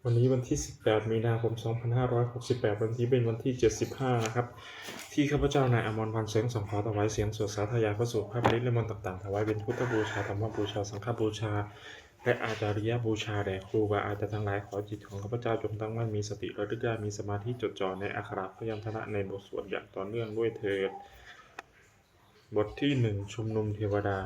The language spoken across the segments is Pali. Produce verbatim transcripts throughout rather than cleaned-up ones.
วันนี้วันที่ สิบแปด มีนาคม สองพันห้าร้อยหกสิบแปด วันนี้เป็นวันที่ เจ็ดสิบห้า นะครับ ที่ข้าพเจ้านายอมรพันธ์ แสงส่อง ขอถวายเสียงสวดสาธยายพระสูตร พระปริตรและมนต์ต่างๆ ถวายเป็นพุทธบูชา ธรรมบูชา สังฆบูชา และอาจาริยบูชาแด่ครูบาอาจารย์ทั้งหลาย ขอจิตของข้าพเจ้าจงตั้งมั่น มีสติระลึกได้ มีสมาธิจดจ่อในอักขระพยัญชนะในบทสวดอย่างต่อเนื่องด้วยเถิด บทที่ หนึ่ง ชุมนุมเทวดา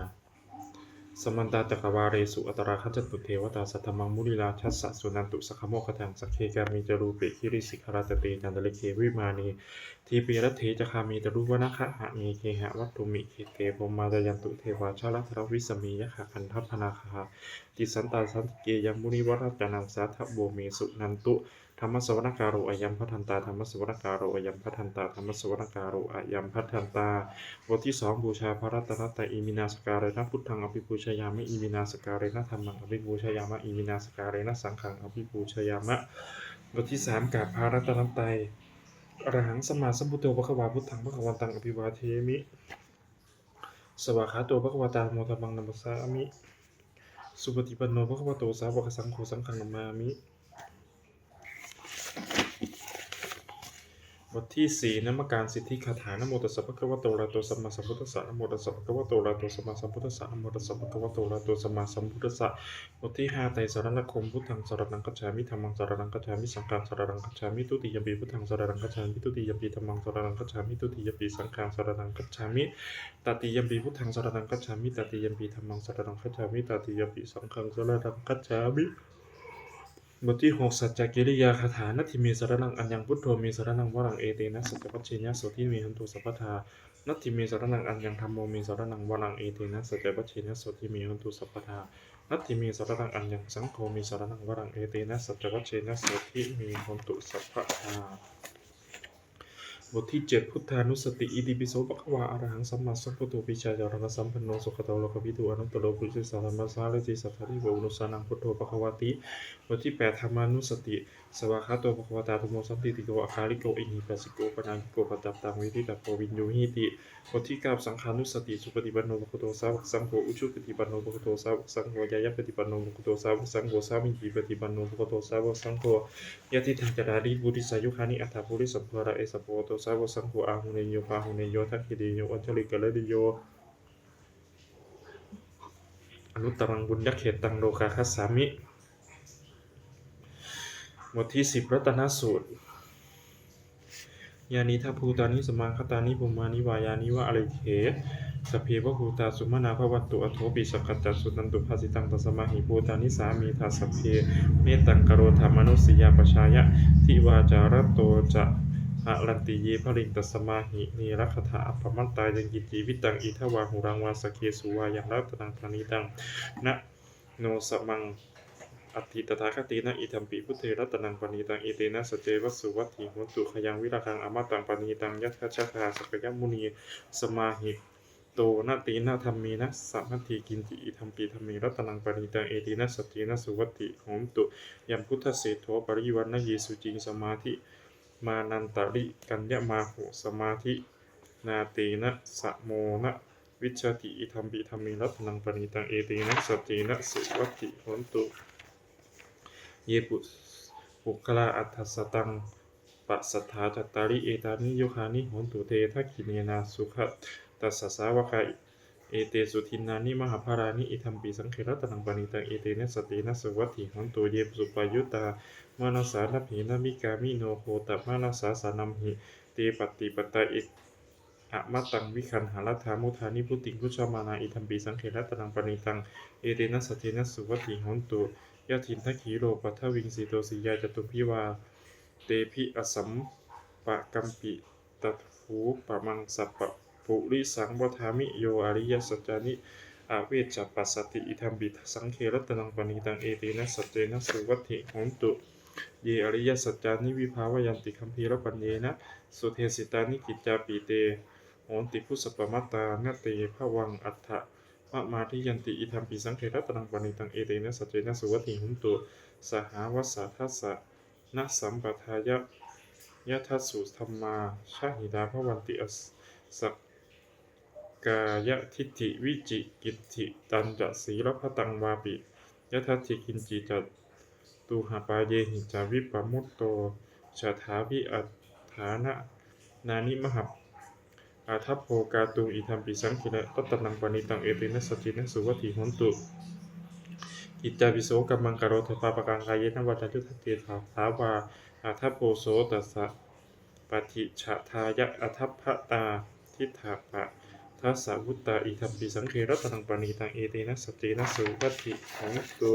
Samantā cakkavāḷesu atrāgacchantu devatā, saddhammaṃ munirājassa suṇantu saggamokkhadaṃ. Sagge kāme ca rūpe girisikharataṭe cantalikkhe vimāne, dīpe raṭṭhe ca gāme taruvanagahane gehavatthumhi khette, bhummā cāyantu devā jalathalavisame yakkhagandhabbanāgā, tiṭṭhantā santike yaṃ munivaravacanaṃ sādhavo me suṇantu. Dhammassavanakālo ayambhadantā. Dhammassavanakālo ayambhadantā. Dhammassavanakālo ayambhadantā. บทที่ สอง บูชาพระรัตนตรัย Iminā sakkārena buddhaṃ abhipūjayāmi. Iminā sakkārena dhammaṃ abhipūjayāma. Iminā sakkārena saṅghaṃ abhipūjayāma. บทที่ สาม กราบพระรัตนตรัย Arahaṃ sammāsambuddho bhagavā, buddhaṃ bhagavantaṃ abhivādemi. Svākkhāto bhagavatā dhammo, dhammaṃ namassāmi. Supaṭipanno bhagavato sāvakasaṅgho, saṅghaṃ namāmi. บทที่ สี่ นมัสการสิทธิคาถา Namo tassa bhagavato arahato sammāsambuddhassa. Namo tassa bhagavato arahato sammāsambuddhassa. Namo tassa bhagavato arahato sammāsambuddhassa. บทที่ ห้า ไตรสรณคมน์ Buddhaṃ saraṇaṃ gacchāmi. Dhammaṃ saraṇaṃ gacchāmi. Saṅghaṃ saraṇaṃ gacchāmi. Dutiyampi buddhaṃ saraṇaṃ gacchāmi. Dutiyampi dhammaṃ saraṇaṃ gacchāmi. Dutiyampi saṅghaṃ saraṇaṃ gacchāmi. Tatiyampi buddhaṃ saraṇaṃ gacchāmi. Tatiyampi dhammaṃ saraṇaṃ gacchāmi. Tatiyampi saṅghaṃ saraṇaṃ gacchāmi. บทที่ หก สัจจกิริยาคาถา Natthi me saraṇaṃ aññaṃ, buddho me saraṇaṃ varaṃ, etena saccavajjena sotthi me hotu sabbadā. Natthi me saraṇaṃ aññaṃ, dhammo me saraṇaṃ varaṃ, etena saccavajjena sotthi me hotu sabbadā. Natthi me saraṇaṃ aññaṃ, saṅgho me saraṇaṃ varaṃ, etena saccavajjena sotthi me hotu sabbadā. บทที่ เจ็ด พุทธานุสติ Itipi so bhagavā arahaṃ sammāsambuddho vijjācaraṇasampanno sugato lokavidū anuttaro purisadammasārathi satthā devamanussānaṃ buddho bhagavāti. บทที่ แปด ธรรมานุสติ Svākkhāto bhagavatā dhammo sandiṭṭhiko akāliko ehipassiko opanayiko paccattaṃ veditabbo viññūhīti. บทที่ เก้า สังฆานุสติ Supaṭipanno bhagavato sāvakasaṅgho, ujupaṭipanno bhagavato sāvakasaṅgho, ñāyapaṭipanno bhagavato sāvakasaṅgho, sāmīcipaṭipanno bhagavato sāvakasaṅgho, yadidaṃ cattāri purisayugāni aṭṭha purisapuggalā, esa bhagavato sāvakasaṅgho, āhuneyyo pāhuneyyo dakkhiṇeyyo añjalikaraṇīyo, anuttaraṃ puññakkhettaṃ lokassāti. บทที่ สิบ รัตนสูตร Yānīdha bhūtāni samāgatāni bhummāni vā yāni va antalikkhe, sabbe va bhūtā sumanā bhavantu athopi sakkacca suṇantu bhāsitaṃ. Tasmā hi bhūtā nisāmetha sabbe mettaṃ karotha mānusiyā pajāya, divā ca ratto ca haranti ye baliṃ, tasmā hi ne rakkhatha appamattā. Yaṃ kiñci vittaṃ idha vā huraṃ vā saggesu vā yaṃ ratanaṃ paṇītaṃ, na no samaṃ atthi tathāgatena, idampi buddhe ratanaṃ paṇītaṃ, etena saccena suvatthi hotu. Khayaṃ virāgaṃ amataṃ paṇītaṃ, yadajjhagā sakyamunī samāhito, na tena dhammena samatthi kiñci, idampi dhamme ratanaṃ paṇītaṃ, etena saccena suvatthi hotu. Yam buddhaseṭṭho parivaṇṇayī suciṃ, samādhimānantarikaññamāhu, samādhinā tena samo na vijjati, idampi dhamme ratanaṃ paṇītaṃ, etena saccena suvatthi hotu. Ye pu- puggalā aṭṭha sataṃ pasatthā, cattāri etāni yugāni honti, te dakkhiṇena sugatassa sāvakā, etesu dinnāni mahapphalāni, idampi saṅghe ratanaṃ paṇītaṃ, etena saccena suvatthi hotu. Ye suppayuttā manasā daḷhena, nikkāmino gotamanasā saddhamhi, te pattipattā amataṃ vigayha, laddhā mudhā nibbutiṃ bhuñjamānā, idampi saṅghe ratanaṃ paṇītaṃ, etena saccena suvatthi hotu. Yathindakhīlo paṭhaviṃ sito siyā, catubbhi vātebhi asampakampitvā, tathūpamaṃ sappapurisaṃ vadāmi, yo ariyasaccāni avecca passati, idampi saṅghe ratanaṃ paṇītaṃ, etena saccena suvatthi hotu. Ye ariyasaccāni vibhāvayanti, gambhīrapaññena sudesitāni, kiñcāpi te honti bhusappamattā, na te bhavaṃ aṭṭhamamādiyanti, idampi saṅghe ratanaṃ paṇītaṃ, etena saccena suvatthi hotu. Sahāvassa dassanasampadāya, yadā suddhammā jahitā bhavanti, as- sakkāyadiṭṭhi vicikicchitañca, sīlabbataṃ vāpi yadatthi kiñci, ca tuhapayehi ca vippamutto, cha thāvi aṭṭhānāni mahab aṭṭhabho kātuṃ. Idampi saṅghe ratanaṃ paṇītaṃ, etena saccena suvatthi hotu. Khiḍḍāpi so kammaṃ karotha pāpakaṃ, kāyena vācāyuda cetasā vā, aṭṭhabho so tassa paṭicchadāya, aṭṭhabbatā diṭṭhapadassa vuttā. Idampi saṅghe ratanaṃ paṇītaṃ, etena saccena suvatthi hotu.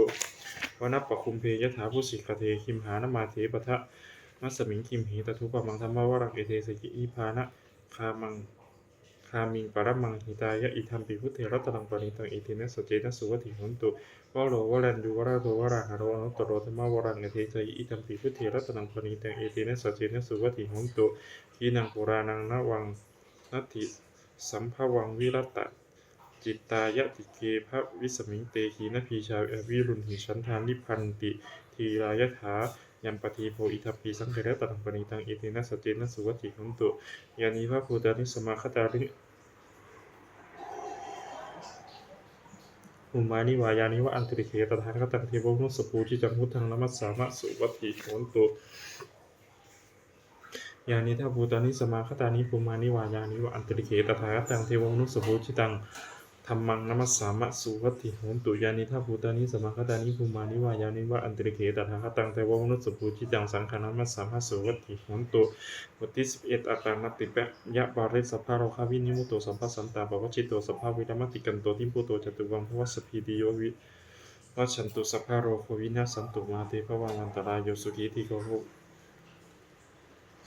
Vanappagumbe yathā phussitagge, gimhānamāse paṭhamasmiṃ gimhe, tathūpamaṃ dhammavaraṃ ete, sayyidhiṃ bāṇagāmaṃ gāmiṃ paramaṃ hitāya. Idampi buddhe ratanaṃ paṇītaṃ, etena saccena suvatthi hotu. Varo varaññū varado varāharo, anuttaro dhammavaraṃ ete, sayyidhiṃ. Idampi buddhe ratanaṃ paṇītaṃ, etena saccena suvatthi hotu. Khīṇaṃ purāṇaṃ navaṃ natthi sambhavaṃ, virattacittāyatike bhavasmiṃ, te khīṇabījā avirūḷhichandā, nibbanti dhīrā yathāyampadīpo. Idampi saṅghe ratanaṃ paṇītaṃ, etena saccena suvatthi hotu. Yānīdha bhūtāni samāgatāni, bhummāni vā yāni va antalikkhe, tathāgataṃ devamanussapūjitaṃ, buddhaṃ namassāma suvatthi hotu. Yānīdha bhūtāni samāgatāni, bhummāni vā yāni va antalikkhe, tathāgataṃ devamanussapūjitaṃ, dhammaṃ namassāma suvatthi hotu. Yānīdha bhūtāni samāgatāni, bhummāni vā yāni va antalikkhe, tathāgataṃ devamanussapūjitaṃ, saṅghaṃ namassāma suvatthi hotu. บทที่สิบเอ็ด Āṭānāṭiyapārisabbarogavinimutto, sabbasantāpavajjito, sabbaveramatikkanto, nibbuto ca tuvaṃ bhava. Sabbītiyo vivajjantu, sabbarogo vinassatu, mā te bhavatvantarāyo, sukhī dīghā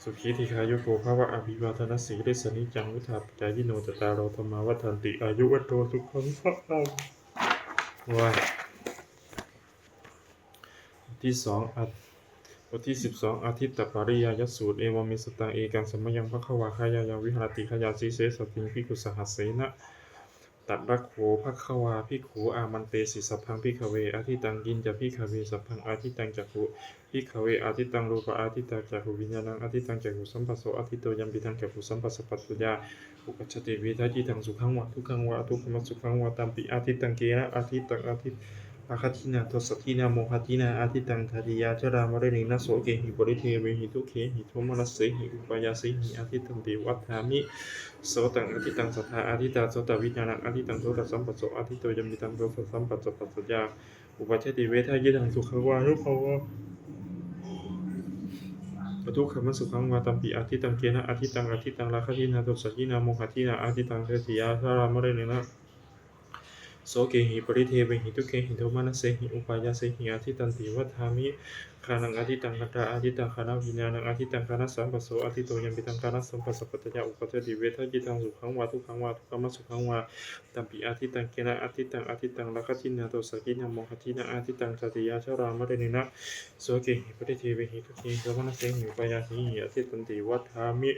sukhī dīghāyuko bhava. Abhivādanasīlissa niccaṃ vuḍḍhāpacāyino, cattāro dhammā vaḍḍhanti, āyu vaṇṇo sukhaṃ balaṃ. บทที่สอง บทที่สิบสอง Ādittapariyāyasūtro. Evaṃ me sutaṃ. Ekaṃ samayaṃ bhagavā gayāyaṃ viharati gayāsīse saddhiṃ bhikkhusahassena. Tatra kho bhagavā bhikkhū āmantesi: Sabbaṃ bhikkhave ādittaṃ. Kiñca bhikkhave sabbaṃ ādittaṃ? Cakkhuṃ bhikkhave ādittaṃ, rūpā ādittā, cakkhuviññāṇaṃ ādittaṃ, cakkhusamphasso āditto, yampidaṃ cakkhusamphassapaccayā uppajjati vedayitaṃ sukhaṃ vā dukkhaṃ vā adukkhamasukhaṃ vā, tampi ādittaṃ. Kena ādittaṃ? Ādittaṃ rāgagginā dosagginā mohagginā, ādittaṃ jātiyā jarāmaraṇena sokehi paridevehi dukkhehi domanassehi upāyāsehi ādittanti vadāmi. Sotaṃ ādittaṃ, saddā ādittā, sotaviññāṇaṃ ādittaṃ, sotasamphasso āditto, yampidaṃ sotasamphassapaccayā uppajjati vedayitaṃ sukhaṃ vā dukkhaṃ vā adukkhamasukhaṃ vā, tampi ādittaṃ. Kena ādittaṃ? Ādittaṃ rāgagginā dosagginā mohagginā, ādittaṃ jātiyā jarāmaraṇena sokehi paridevehi dukkhehi domanassehi upāyāsehi ādittanti vadāmi. Ghānaṃ ādittaṃ, gandhā ādittā, ghānaviññāṇaṃ ādittaṃ, ghānasamphasso āditto, yampidaṃ ghānasamphassapaccayā uppajjati vedayitaṃ sukhaṃ vā dukkhaṃ vā adukkhamasukhaṃ vā, tampi ādittaṃ. Kena ādittaṃ? Ādittaṃ rāgagginā dosagginā mohagginā, ādittaṃ jātiyā jarāmaraṇena sokehi paridevehi dukkhehi domanassehi upāyāsehi ādittanti vadāmi.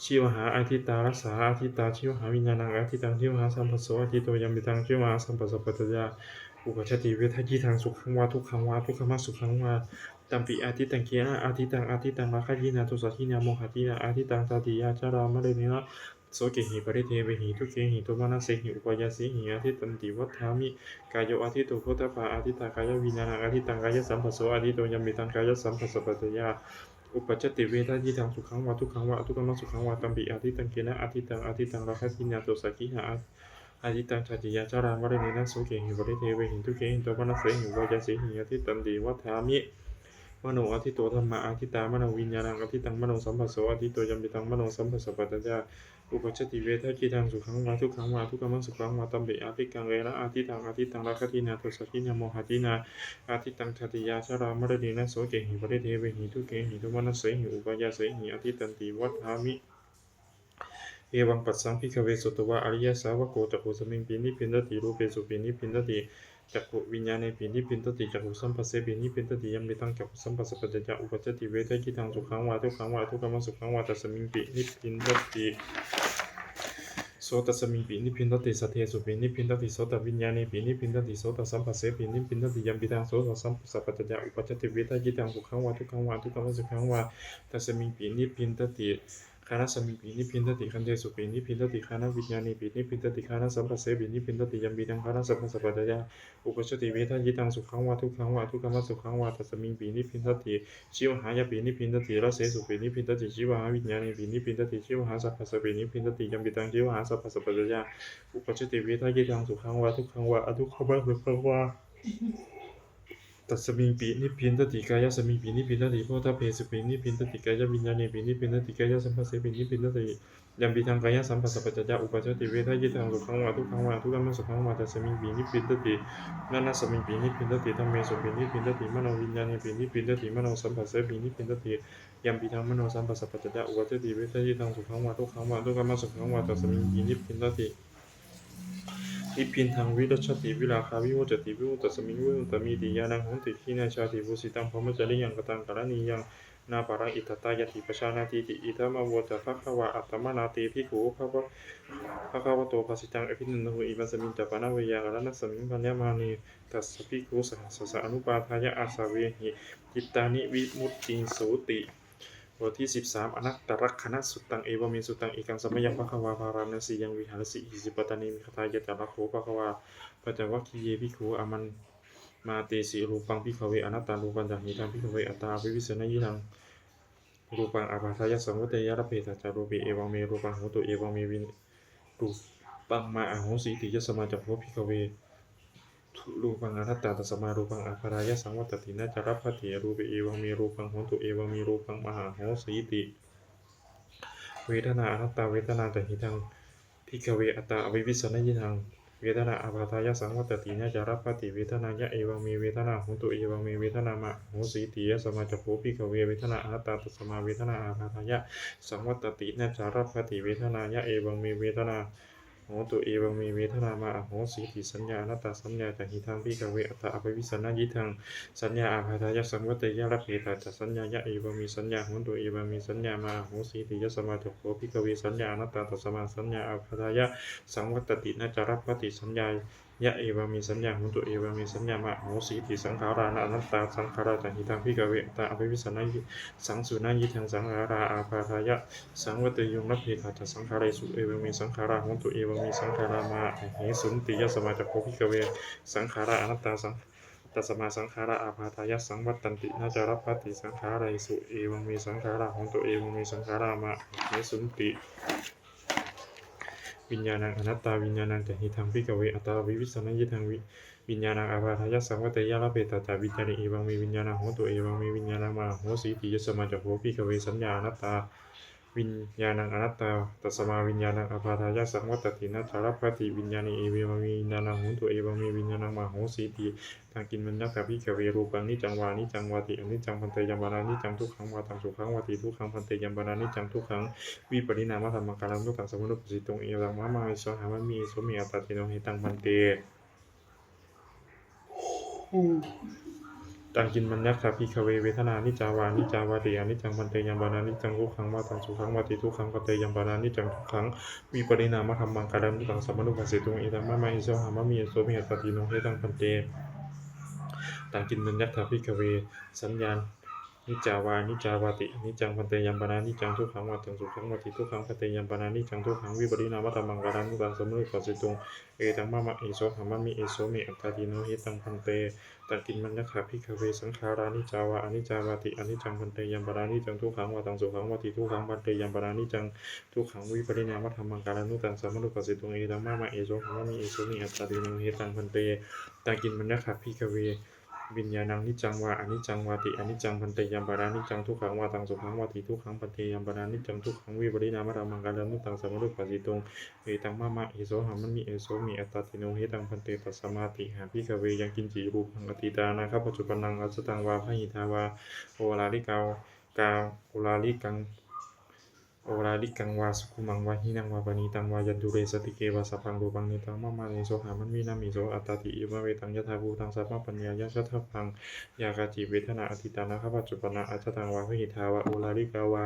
Jivhā ādittā, rasā ādittā, jivhāviññāṇaṃ ādittaṃ, jivhāsamphasso āditto, yampidaṃ jivhāsamphassapaccayā uppajjati vedayitaṃ sukhaṃ vā dukkhaṃ vā adukkhamasukhaṃ vā, tampi ādittaṃ. Kena ādittaṃ? Ādittaṃ rāgagginā dosagginā mohagginā, ādittaṃ jātiyā jarāmaraṇena sokehi paridevehi dukkhehi domanassehi upāyāsehi ādittanti vadāmi. Kāyo āditto, phoṭṭhabbā ādittā, kāyaviññāṇaṃ ādittaṃ, kāyasamphasso āditto, yampidaṃ kāyasamphassapaccayā uppajjati vedayitaṃ sukhaṃ vā dukkhaṃ vā adukkhamasukhaṃ vā, tampi ādittaṃ. Kena ādittaṃ? Ādittaṃ rāgagginā dosagginā ādittaṃ, jātiyā jarāmaraṇena sokehi paridevehi dukkhehi domanassehi upāyāsehi ādittanti vadāmi. Mano āditto, dhammā ādittā, manoviññāṇaṃ ādittaṃ, manosamphasso āditto, yampidaṃ manosamphassapaccayā uppajjati vedayitaṃ sukhaṃ vā dukkhaṃ vā adukkhamasukhaṃ vā, tampi ādittaṃ. Kena ādittaṃ? Ādittaṃ rāgagginā dosagginā mohagginā, ādittaṃ jātiyā jarāmaraṇena sokehi paridevehi dukkhehi domanassehi upāyāsehi ādittanti vadāmi. Evaṃ passaṃ bhikkhave sutavā ariyasāvako cakkhusmiṃpi nibbindati, rūpesupi nibbindati, cakkhuviññāṇepi nibbindati, cakkhusamphassepi nibbindati, yampidaṃ cakkhusamphassapaccayā uppajjati vedayitaṃ sukhaṃ vā dukkhaṃ vā adukkhamasukhaṃ vā, tasmiṃpi nibbindati. Sotasmiṃpi nibbindati, saddesupi nibbindati, sotaviññāṇepi nibbindati, sotasamphassepi nibbindati, yampidaṃ sotasamphassapaccayā uppajjati vedayitaṃ sukhaṃ vā dukkhaṃ vā adukkhamasukhaṃ vā, tasmiṃpi nibbindati. ghānasmiṃpi nibbindati, gandhesupi nibbindati, ghānaviññāṇepi nibbindati, ghānasamphassesmiṃpi nibbindati, yampidaṃ ghānasamphassapaccayā uppajjati vedayitaṃ sukhaṃ vā dukkhaṃ vā adukkhamasukhaṃ vā, tasmiṃpi nibbindati. Jivhāyapi nibbindati, rasesupi nibbindati, jivhāviññāṇepi nibbindati, jivhāsamphassepi nibbindati, yampidaṃ jivhāsamphassapaccayā uppajjati vedayitaṃ sukhaṃ vā dukkhaṃ vā adukkhamasukhaṃ vā, tasmiṃpi nibbindati. Kāyasmiṃpi nibbindati, phoṭṭhabbesupi nibbindati, kāyaviññāṇepi nibbindati, kāyasamphassepi nibbindati, yampidaṃ kāyasamphassapaccayā uppajjati vedayitaṃ sukhaṃ vā dukkhaṃ vā adukkhamasukhaṃ vā, tasmiṃpi nibbindati. Manasmiṃpi nibbindati, dhammesupi nibbindati, manoviññāṇepi nibbindati, manosamphassepi nibbindati, yampidaṃ manosamphassapaccayā uppajjati vedayitaṃ sukhaṃ vā dukkhaṃ vā adukkhamasukhaṃ vā, tasmiṃpi nibbindati. Nibbindaṃ virajjati, virāgā vimuccati, vimuttasmiṃ vimuttamiti ñāṇaṃ hoti. Khīṇā jāti, vusitaṃ brahmacariyaṃ, kataṃ karaṇīyaṃ, nāparaṃ itthattāyāti pajānātīti. Idamavoca bhagavā. Attamanā te bhikkhū bhagavato bhāsitaṃ abhinanduṃ. Imasmiñca pana veyyākaraṇasmiṃ bhaññamāne tassa bhikkhusahassassa anupādāya āsavehi cittāni vimuttissantīti. บทที่ สิบสาม Anattalakkhaṇasuttaṃ. Evaṃ me sutaṃ. Ekaṃ samayaṃ bhagavā bārāṇasiyaṃ viharati isipatane migadāye. Tatra kho bhagavā pañcavaggiye bhikkhū āmantesi. Rūpaṃ bhikkhave anattā. Rūpañca hidaṃ bhikkhave attā avavissannayighaṃ, rūpaṃ ābādhāya saṃvatteyya, labbhetha ca rūpe, evaṃ me rūpaṃ hotu, evaṃ me rūpaṃ mā ahosīti. Yasmā ca kho bhikkhave rūpaṃ anattā, tasmā rūpaṃ ābādhāya saṃvattati, na ca labbhati rūpe, evaṃ me rūpaṃ hotu, evaṃ me rūpaṃ mā ahosīti. Vedanā anattā. Vedanā ca hidaṃ bhikkhave attā avavissannayighaṃ, vedanā ābādhāya saṃvattati, na ca labbhati vedanāya, evaṃ me vedanā hotu, evaṃ me vedanā mā ahosīti. Yasmā ca kho bhikkhave vedanā anattā, tasmā vedanā ābādhāya saṃvattati, na ca labbhati vedanāya, evaṃ me vedanā hotu, evaṃ me vedanā mā ahosīti. Saññā anattā. Saññā ca hidaṃ bhikkhave attā avavissannayighaṃ, saññā ābādhāya saṃvatteyya, labbhetha ca saññāya, evaṃ me saññā hotu, evaṃ me saññā mā ahosīti. Yasmā ca kho bhikkhave saññā anattā, tasmā saññā ābādhāya saṃvattati, na ca labbhati saññā ya, evaṃ me saññā hotu, evaṃ me saññā mā ahosīti. Saṅkhārā anattā. Saṅkhārā ca hidaṃ bhikkhave attā avavissannayighaṃ, saṅsunnayighaṃ, saṅkhārā ābādhāya saṃvatteyyuṃ, labbhetha ca saṅkhāresu, evaṃ me saṅkhārā hontu, evaṃ me saṅkhārā mā ahesunti. Yasmā ca kho bhikkhave saṅkhārā anattā, saṅ- tasmā saṅkhārā ābādhāya saṃvattanti, na ca labbhati saṅkhāresu, evaṃ me saṅkhārā hontu, evaṃ me saṅkhārā mā ahesunti. Viññāṇaṃ anattā. Viññāṇañca hidaṃ bhikkhave attā avavissannayighaṃ, vi- viññāṇaṃ ābādhāya saṃvatteyya, labbhetha ca viññāṇe, evaṃ me viññāṇaṃ hotu, evaṃ me viññāṇaṃ mā ahosīti. Yasmā ca kho bhikkhave saññā anattā. Viññāṇaṃ anattā, tasmā viññāṇaṃ ābādhāya saṃvattati, na ca labbhati viññāṇe, evaṃ me viññāṇaṃ hotu, evaṃ me viññāṇaṃ mā ahosīti. Taṃ kiṃ maññatha bhikkhave rūpaṃ niccaṃ vā aniccaṃ vāti. Aniccaṃ bhante. Yampanāniccaṃ. Dukkhaṃ vā taṃ sukhaṃ vāti. Dukkhaṃ bhante. Yampanāniccaṃ dukkhaṃ vipariṇāmadhammaṃ kallaṃ nu taṃ sammānupasitātuṃ. Etaṃ mama āyasmaṃ ahāmhi, esomhi attāti. No hetaṃ bhante. Taṃ kiṃ maññatha bhikkhave vedanā niccā vā aniccā vāti. Aniccaṃ bhante. Yampanāniccaṃ. Dukkhaṃ vā taṃ sukhaṃ vāti. Dukkhaṃ bhante. Yampanāniccaṃ dukkhaṃ vipariṇāmadhammaṃ kallaṃ nu taṃ sammānupasitātuṃ. Etaṃ mama āyasmaṃ ahāmhi, esomhi attāti. No hetaṃ bhante. Taṃ kiṃ maññatha bhikkhave saññā niccā vā aniccā vāti. Aniccaṃ bhante. Yampanāniccaṃ. Dukkhaṃ vā taṃ sukhaṃ vāti. Dukkhaṃ bhante. Yampanāniccaṃ dukkhaṃ vipariṇāmadhammaṃ kallaṃ nu taṃ sammānupasitātuṃ. Etaṃ mama āyasmaṃ ahāmhi, esomhi attāti. No hetaṃ bhante. Taṃ kiṃ maññatha bhikkhave saṅkhārā niccā vā aniccā vāti. Aniccaṃ bhante. Yampanāniccaṃ. Dukkhaṃ vā taṃ sukhaṃ vāti. Dukkhaṃ bhante. Yampanāniccaṃ dukkhaṃ vipariṇāmadhammaṃ kallaṃ nu taṃ sammānupasitātuṃ. Etaṃ mama āyasmaṃ ahāmhi, esomhi attāti. No hetaṃ bhante. Taṃ kiṃ maññatha bhikkhave viññāṇaṃ niccaṃ vā aniccaṃ vāti. Aniccaṃ bhante. Yampanāniccaṃ. Dukkhaṃ vā taṃ sukhaṃ vāti. Dukkhaṃ bhante. Yampanāniccaṃ dukkhaṃ vipariṇāmadhammaṃ kallaṃ nu taṃ sammānupasitātuṃ. Etaṃ mama āyasmaṃ ahāmhi, esomhi attāti. No hetaṃ bhante. Tasmātiha bhikkhave yaṅkiñci rūpaṃ atītānāgatapaccuppannaṃ ajjhattaṃ vā bahiddhā vā oḷārikaṃ, oḷārikaṃ, oḷārikaṃ vā sukhumaṃ vā hīnaṃ vā paṇītaṃ vā yandūre santike vā, sabbaṃ rūpaṃ netaṃ mama neso haṃmāmi nāmeso attāti. Imaṃ metaṃ yathābhūtaṃ sammappaññāya daṭṭhabbaṃ. Yā kāci vedanā atītānāgatapaccuppanna ajjhattaṃ vā bahiddhā vā oḷārikā vā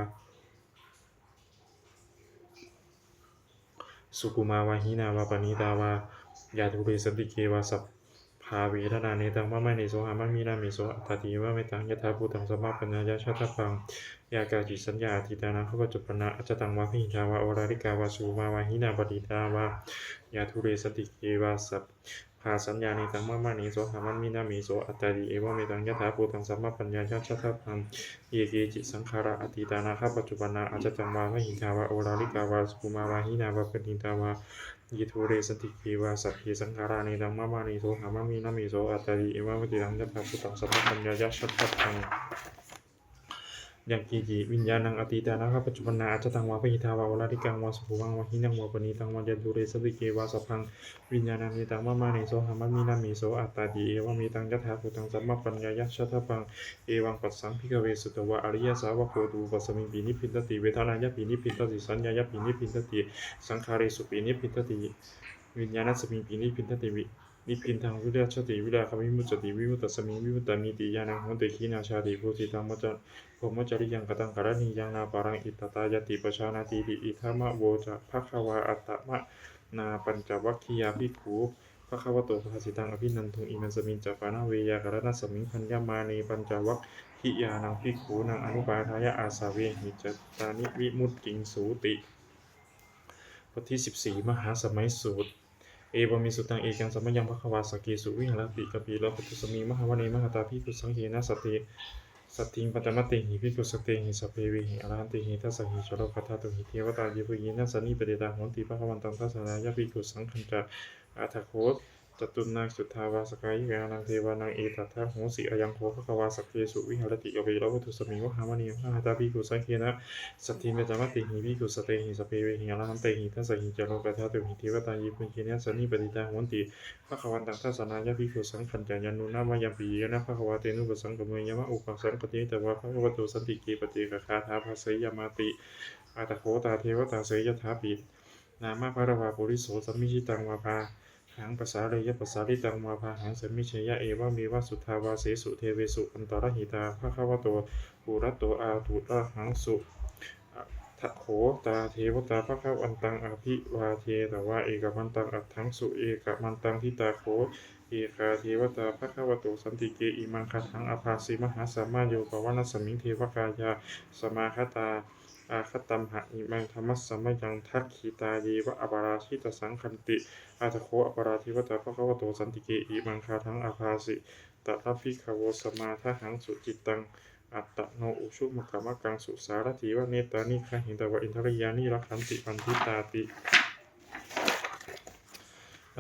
sukhumā vā hīnā vā paṇītā vā yandūre santike vā, sabbā vedanā netaṃ mama neso haṃmāmi nāmeso attāti. Imaṃ metaṃ yathābhūtaṃ sammappaññāya daṭṭhabbaṃ. yā kāci saññā atītā nāgapaccuppannā ajjhattaṃ vā bahiddhā vā oḷārikā vā sukhumā vā hīnā patiṭṭhitā vā yā dūre santike vā sabbā saññā netaṃ mammānesohamasmi name so attāti. Evametaṃ yathābhūtaṃ sammappaññāya daṭṭhabbaṃ. Ye keci saṅkhārā atītā nāgapaccuppannā ajjhattaṃ vā bahiddhā vā oḷārikā vā sukhumā vā hīnā patiṭṭhitā vā ye dūre santike vā sabbe saṅkhārā netaṃ mammānesohamasmi name so attāti. Evametaṃ yathābhūtaṃ sammappaññāya daṭṭhabbaṃ. Yaṅkiñci viññāṇaṃ atītā nāgapaccuppannā ajjhattaṃ vā bahiddhā vā oḷārikaṃ vā sukhumā vā hīnaṃ vā paṇītaṃ vā yā dūre santike vā sabbaṃ viññāṇaṃ netaṃ mammānesohamasmi name so attāti. Evametaṃ yathābhūtaṃ sammappaññāya daṭṭhabbaṃ. Evaṃ passaṃ bhikkhave sutavā ariyasāvako rūpasmiṃpi nibbindati vedanāyapi nibbindati saññāyapi nibbindati saṅkhāresupi nibbindati viññāṇasmiṃpi nibbindati vi- nibbindaṃ virajjati virāgaṃ vimuccati vimuttasmiṃ vimuttamiti ñāṇaṃ hoti. Khīṇā jāti, vusitaṃ brahmacariyaṃ, kataṃ karaṇīyaṃ, nāparaṃ itthattāyāti pajānātīti. Idamavoca bhagavā. Attamanā pañcavaggiyā bhikkhū bhagavato bhāsitaṃ abhinanduṃ. Imasmiñca pana veyyākaraṇasmiṃ bhaññamāne pañcavaggiyānaṃ bhikkhūnaṃ anupādāya āsavehi cittaṃ vimuttiṃsūti. บทที่สิบสี่ มหาสมัยสูตร Evaṃ me sutaṃ. Ekaṃ samayaṃ bhagavā sakkesu viharati kapilavatthusmiṃ mahāvane mahatā bhikkhusaṅghena saddhiṃ pañcamattehi bhikkhusatehi sabbeheva arahantehi. Dasahi ca lokadhātūhi devatā yebhuyyena sannipatitā honti bhagavantaṃ dassanāya bhikkhusaṅghañca. Atha kho catunnaṃ suddhāvāsakāyikānaṃ devānaṃ etadahosi: Ayaṃ kho bhagavā sakkesu viharati kapilavatthusmiṃ mahāvane mahatā bhikkhusaṅghena saddhiṃ pañcamattehi bhikkhusatehi sabbeheva arahantehi. Dasahi ca lokadhātūhi devatā yebhuyyena sannipatitā honti bhagavantaṃ dassanāya bhikkhusaṅghañca. Yannūna mayampi yena bhagavā tenupasaṅkameyyāma, upasaṅkamitvā bhagavato santike paccekagāthā bhāseyyāmāti. Atha kho tā devatā seyyathāpi nāma balavā puriso sammiñjitaṃ vā bāhaṃ pasāreyya, pasāritaṃ vā bāhaṃ sammiñjeyya, evameva suddhāvāsesu devesu antarahitā bhagavato purato āturahaṃsu. Atha kho tā devatā bhagavantaṃ abhivādetvā ekamantaṃ aṭṭhaṃsu. Ekamantaṃ ṭhitā kho ekā devatā bhagavato santike imaṃ gāthaṃ abhāsi: Mahāsamayo pavanasmiṃ, devakāyā samāgatā, āgatamha imaṃ dhammasamayaṃ, dakkhitāyeva aparājitasaṅghanti. Atha kho aparā devatā bhagavato santike imaṃ gāthaṃ abhāsi: Tatra bhikkhavo samādahaṃsu, cittaṃ attano ujukamakaṃsu, sārathīva nettāni gahetvā, indriyāni rakkhanti paṇḍitāti.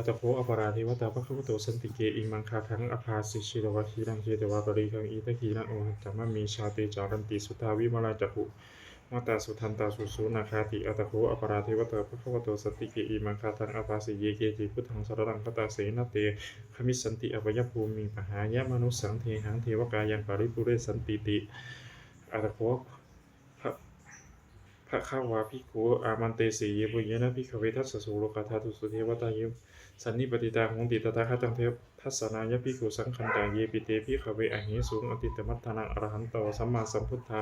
Atha kho aparā devatā bhagavato santike imaṃ gāthaṃ abhāsi: Chetvā khīlaṃ chetvā palighaṃ, indakhīlaṃ ohaccamanejā, te caranti suddhā vimalā, cakkhumatā sudantā susunāgāti. Atha kho aparā devatā bhagavato santike imaṃ gāthaṃ abhāsi: Ye keci buddhaṃ saraṇaṃ gatāse, na te gamissanti apāyabhūmiṃ, pahāya mānusaṃ dehaṃ, devakāyaṃ paripūressantīti. Atha kho bha- bhagavā bhikkhū āmantesi: Yebhuyyena bhikkhave dasasu lokadhātūsu devatā ye sannipatitā honti tathāgataṃ de- dassanāya bhikkhusaṅghañca. Yepi te bhikkhave ahesuṃ atītamaddhānaṃ arahanto sammāsambuddhā,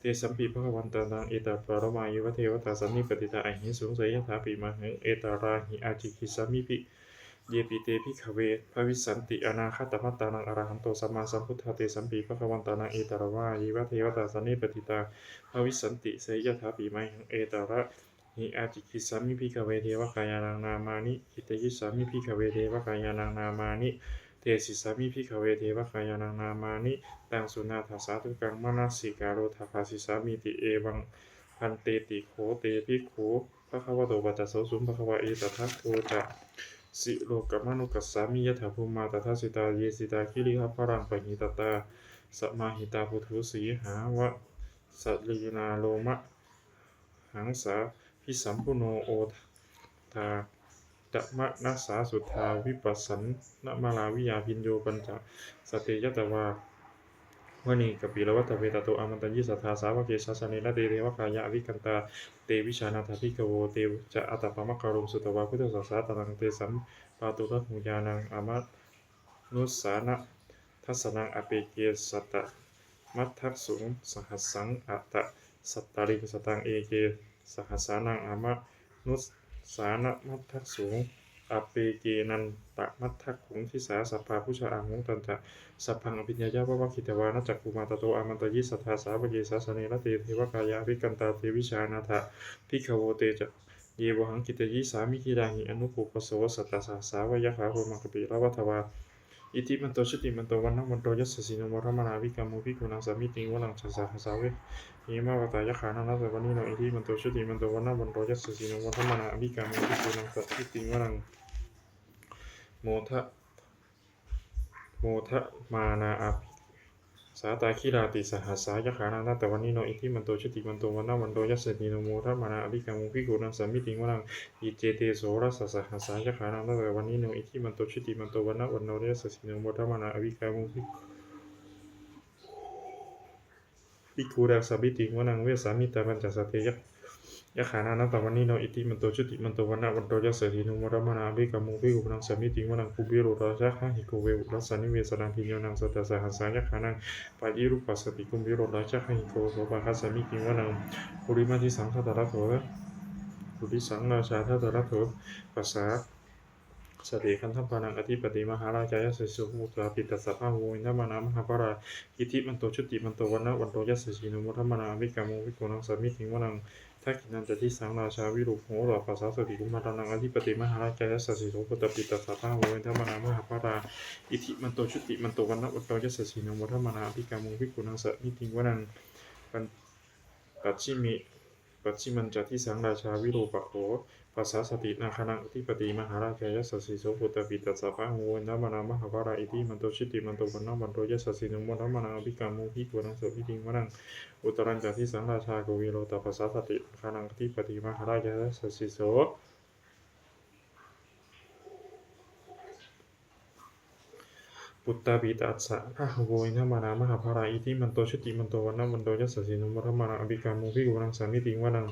tesampi bhagavantānaṃ etaparamāyeva devatā sannipatitā ahesuṃ, seyyathāpi mayhaṃ etarahi ācikkhissāmi. Yepi te bhikkhave bhavissanti anāgatamaddhānaṃ arahanto sammāsambuddhā, tesampi bhagavantānaṃ etaparamāyeva devatā sannipatitā bhavissanti, seyyathāpi mayhaṃ etarahi ācikkhissāmi. Bhikkhave devakāyānaṃ nāmāni kittayissāmi, bhikkhave devakāyānaṃ nāmāni desissāmi, bhikkhave devakāyānaṃ nāmāni taṃ suṇātha sādhukaṃ manasikarotha bhāsissāmīti. Evaṃ bhanteti kho te bhikkhū bhagavato paccassosuṃ. Bhagavā etadavoca: Silokamanukassāmi, yattha bhummā tadassitā; ye sitā girigabbharaṃ, pahitattā samāhitā. Puthū sīhāva sallīnā, lomahaṃsābhisambhuno; odātamanasā suddhā, vippasannamanāvilā. Bhiyyo pañcasate ñatvā, vane kāpilavatthave; tato āmantayi satthā, sāvake sāsane rate. Devakāyā abhikkantā, te vijānātha bhikkhavo; te ca ātappamakaruṃ, sutvā buddhassa sāsanaṃ. Tesampāturahu ñāṇaṃ, amanussāna dassanaṃ. Appeke satamaddakkhuṃ, sahassaṃ atha sattariṃ; sataṃ eke sahassānaṃ, amanussānamaddasuṃ. appekenantamaddakkhuṃ, disā sabbā phuṭā ahuṃ. Tañca sabbaṃ abhiññāya vavakkhitvāna cakkhumā, tato āmantayi satthā sāvake sāsane rate. Devakāyā abhikkantā te vijānātha bhikkhavo. Te ca ye vohaṃ kittayissāmi girāhi anupubbaso. Sattasahassā va yakkhā bhummā kāpilavatthavā, iddhimanto jutimanto vaṇṇavanto yasassino, modamānā abhikkāmuṃ bhikkhūnaṃ samitiṃ vanaṃ. Chasahassā va hemavatā yakkhā nānattavaṇṇino, iddhimanto jutimanto vaṇṇavanto yasassino, modamānā abhikkāmuṃ bhikkhūnaṃ samitiṃ vanaṃ. Moda modamānā abhi sātāgirā tisahassā yakkhā nānattavaṇṇino, iddhimanto jutimanto vaṇṇavanto yasassino, modamānā abhikkāmuṃ bhikkhūnaṃ samitiṃ vanaṃ. Iccete soḷasasahassā yakkhā nānattavaṇṇino, iddhimanto jutimanto vaṇṇavanto yasassino, modamānā abhikkāmuṃ bhikkhū bhikkhūnaṃ samitiṃ vanaṃ. Vessāmittā pañcasate yak yakkhā nānattavaṇṇino, iddhimanto jutimanto vaṇṇavanto yasassino, modamānā abhikkāmuṃ bhikkhūnaṃ samitiṃ vanaṃ. Kumbhīro rājagahiko vepullassa nivesanaṃ, bhiyyo naṃ sattasahassā yakkhānaṃ payirupāsati, kumbhīro rājagahiko sopāga samitiṃ vanaṃ. Purimaṃ disaṃ dhataraṭṭho, purimaṃ disaṃ rājā dhataraṭṭho, pasā sati gandhabbānaṃ ādhipati, mahārājā yasassi so. Puttāpi tassa bahavo indanāmā mahabbalā, iddhimanto jutimanto vaṇṇavanto yasassino, modamānā abhikkāmuṃ bhikkhūnaṃ samitiṃ vanaṃ. Dakkhiṇañca disaṃ rājā virūḷho, tappasāsati kumbhaṇḍānaṃ ādhipati, mahārājā yasassi so. Puttāpi tassa bahavo indanāmā mahabbalā, iddhimanto jutimanto vaṇṇavanto yasassino, modamānā abhikkāmuṃ bhikkhūnaṃ samitiṃ vanaṃ. Pañ pacchime pacchimañca disaṃ rājā virūpakkho, pasāsati nāgānaṃ ādhipati, mahārājā yasassi so. Puttāpi tassa bahavo indanāmā mahabbalā, iddhimanto jutimanto vaṇṇavanto yasassino, modamānā abhikkāmuṃ bhikkhūnaṃ samitiṃ vanaṃ. Uttarañca disaṃ rājā kuvero, tappasāsati nāgānaṃ ādhipati, mahārājā yasassi so. Puttāpi tassa bahavo indanāmā mahabbalā, iddhimanto jutimanto vaṇṇavanto yasassino, modamānā abhikkāmuṃ bhikkhūnaṃ samitiṃ vanaṃ.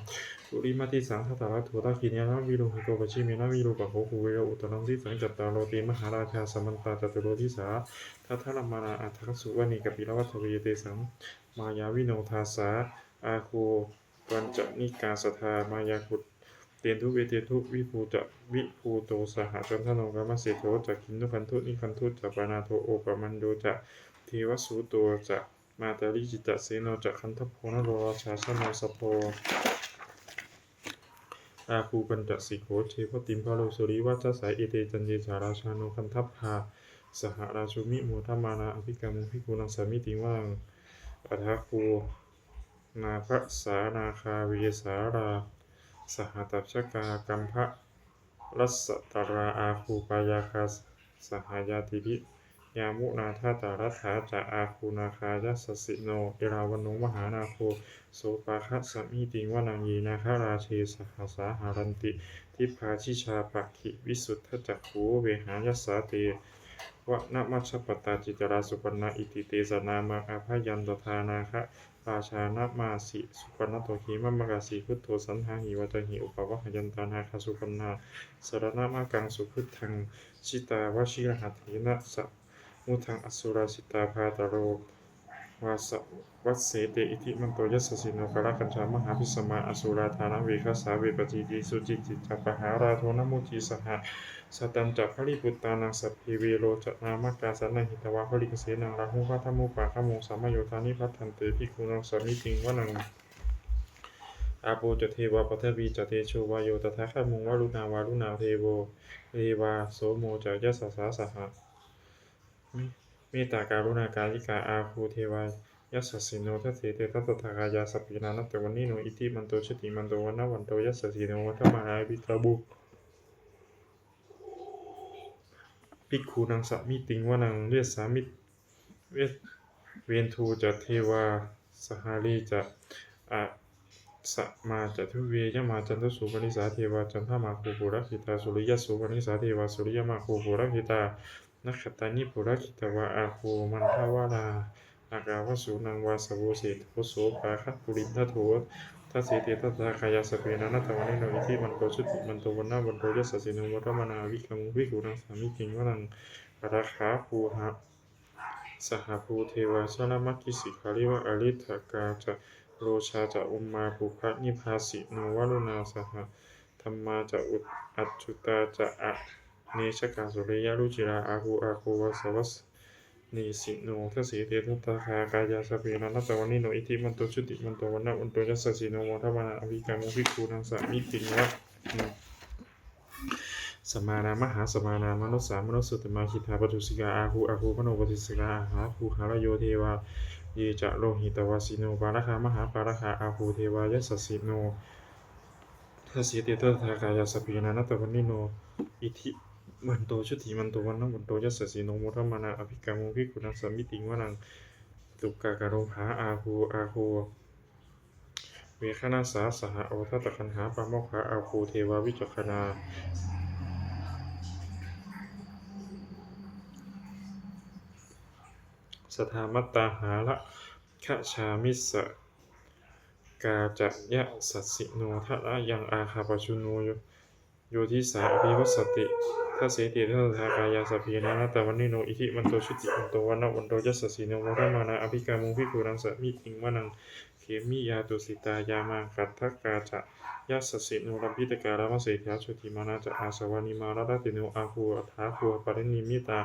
Purimaṃ disaṃ dhataraṭṭho, dakkhiṇena virūḷhako, pacchimena virūpakkho, kuvero uttaraṃ disaṃ. Cattāro te mahārājā samantā caturo disā, daddallamānā aṭṭhaṃsu vane kāpilavatthave. Tesaṃ māyāvino dāsā āgū vañcanikā saṭhā, māyā kuṭeṇḍu veṭeṇḍu viṭū ca viṭuṭo saha, candano kāmaseṭṭho ca kinnughaṇḍu nighaṇḍu ca, panādo opamañño ca devasūto ca mātali, cittaseno ca gandhabbo naḷorājā janosabho, āgū pañcasikho ceva timbarū suriyavacchasā. Ete caññe ca rājāno gandhabbā saha rājubhi, modamānā abhikkāmuṃ bhikkhūnaṃ samitiṃ vanaṃ. Athāgū nābhasā nāgā vesālā saha tacchakā, kambalassatarā āgū pāyāgā saha ñātibhi, yāmunā dhataraṭṭhā ca āgū nāgā yasassino, erāvaṇo mahānāgo sopāga samitiṃ vanaṃ. Ye nāgarāje sahasā haranti dibbā dijā pakkhi visuddhacakkhū, vehāyasā te vanamajjhapattā citrā supaṇṇā. Iti tesa nāmaṃ. Abhayaṃ tadā nāgarājānamāsi supaṇṇato khemamakāsi buddho, saṇhāhi vācāhi upavhayantā nāgā supaṇṇā saraṇamakaṃsu buddhaṃ. Jitā vajirahatthena samuddaṃ asurā sitā, bhātaro vāsavassete iddhimanto yasassino. Kālakañjā mahābhismā asurā dānaveghasā, vepacitti sucitti ca pahārādo namucī saha. Satañca baliputtānaṃ sabbe verocanāmakā, sannayhitvā baliṃ senaṃ rāhubhaddamupāgamuṃ, samayodāni bhaddante bhikkhūnaṃ samitiṃ vanaṃ. Āpo ca devā paṭhavī ca tejo vāyo tadāgamuṃ, varuṇā vāruṇā devo devā somo ca yasasā saha. Mettākaruṇākāyikā āgū devā yasassino, dasete dasadhā kāyā sabbe nānattavaṇṇino, iddhimanto jutimanto vaṇṇavanto yasassino, modamānā abhikkāmuṃ bhikkhūnaṃ samitiṃ vanaṃ. Vessāmi ve veṇḍū ca devā sahalī ca asamā ca duve yamā, candassūpanisā devā candamāgū purakkhitā, suriyassūpanisā devā suriyamāgū purakkhitā, nakkhattāni purakkhitvā āgū mandavalā nāgā, vasūnaṃ vāsavo seṭṭho sopāga purindado, dasete dasadhā kāyā sabbe nānattavaṇṇino, iddhimanto jutimanto vaṇṇavanto yasassino, modamānā abhikkāmuṃ bhikkhūnaṃ samitiṃ vanaṃ. Aragā gū sahabhū devā jalamaggisikhāriva, ariṭṭhakā ca rojā ca ummāpupphanibhāsino, varuṇā sahadhammā ca accutā ca a neccakā sūleyyarucirā, āgū āgū vāsavanesino. Dasete dasadhā kāyā sabbe nānattavaṇṇino, iddhimanto jutimanto vaṇṇavanto yasassino, modamānā abhikkāmuṃ bhikkhūnaṃ samitiṃ vanaṃ. Samānā mahāsamānā mānusā mānusuttamā, khiḍḍāpadūsikā āgū āgū manopadūsikā, athāgū harayo devā ye ca lohitavāsino, pāragā mahāpāragā āgū devā yasassino. Dasete dasadhā kāyā sabbe nānattavaṇṇino, iddhimanto jutimanto vaṇṇavanto yasassino, modamānā abhikkāmuṃ bhikkhūnaṃ samitiṃ vanaṃ. Ṭhukā karumhā āgū āgū veghanasā saha, odātagayhā pāmokkhā āgū devā vicakkhaṇā. Sadāmattā hāragajā missakā ca yasassino, thanayaṃ āgā pajjunno yo disā abhivassati. Dasete dasadhā kāyā sabbe nānattavaṇṇino, iddhimanto jutimanto vaṇṇavanto yasassino, modamānā abhikkāmuṃ bhikkhūnaṃ samitiṃ vanaṃ. Khemiyā tusitā yāmā kaṭṭhakā ca yasassino, lambitakā lāmaseṭṭhā jotināmā ca āsavā, nimmānaratino āgū athāgū paranimmitā.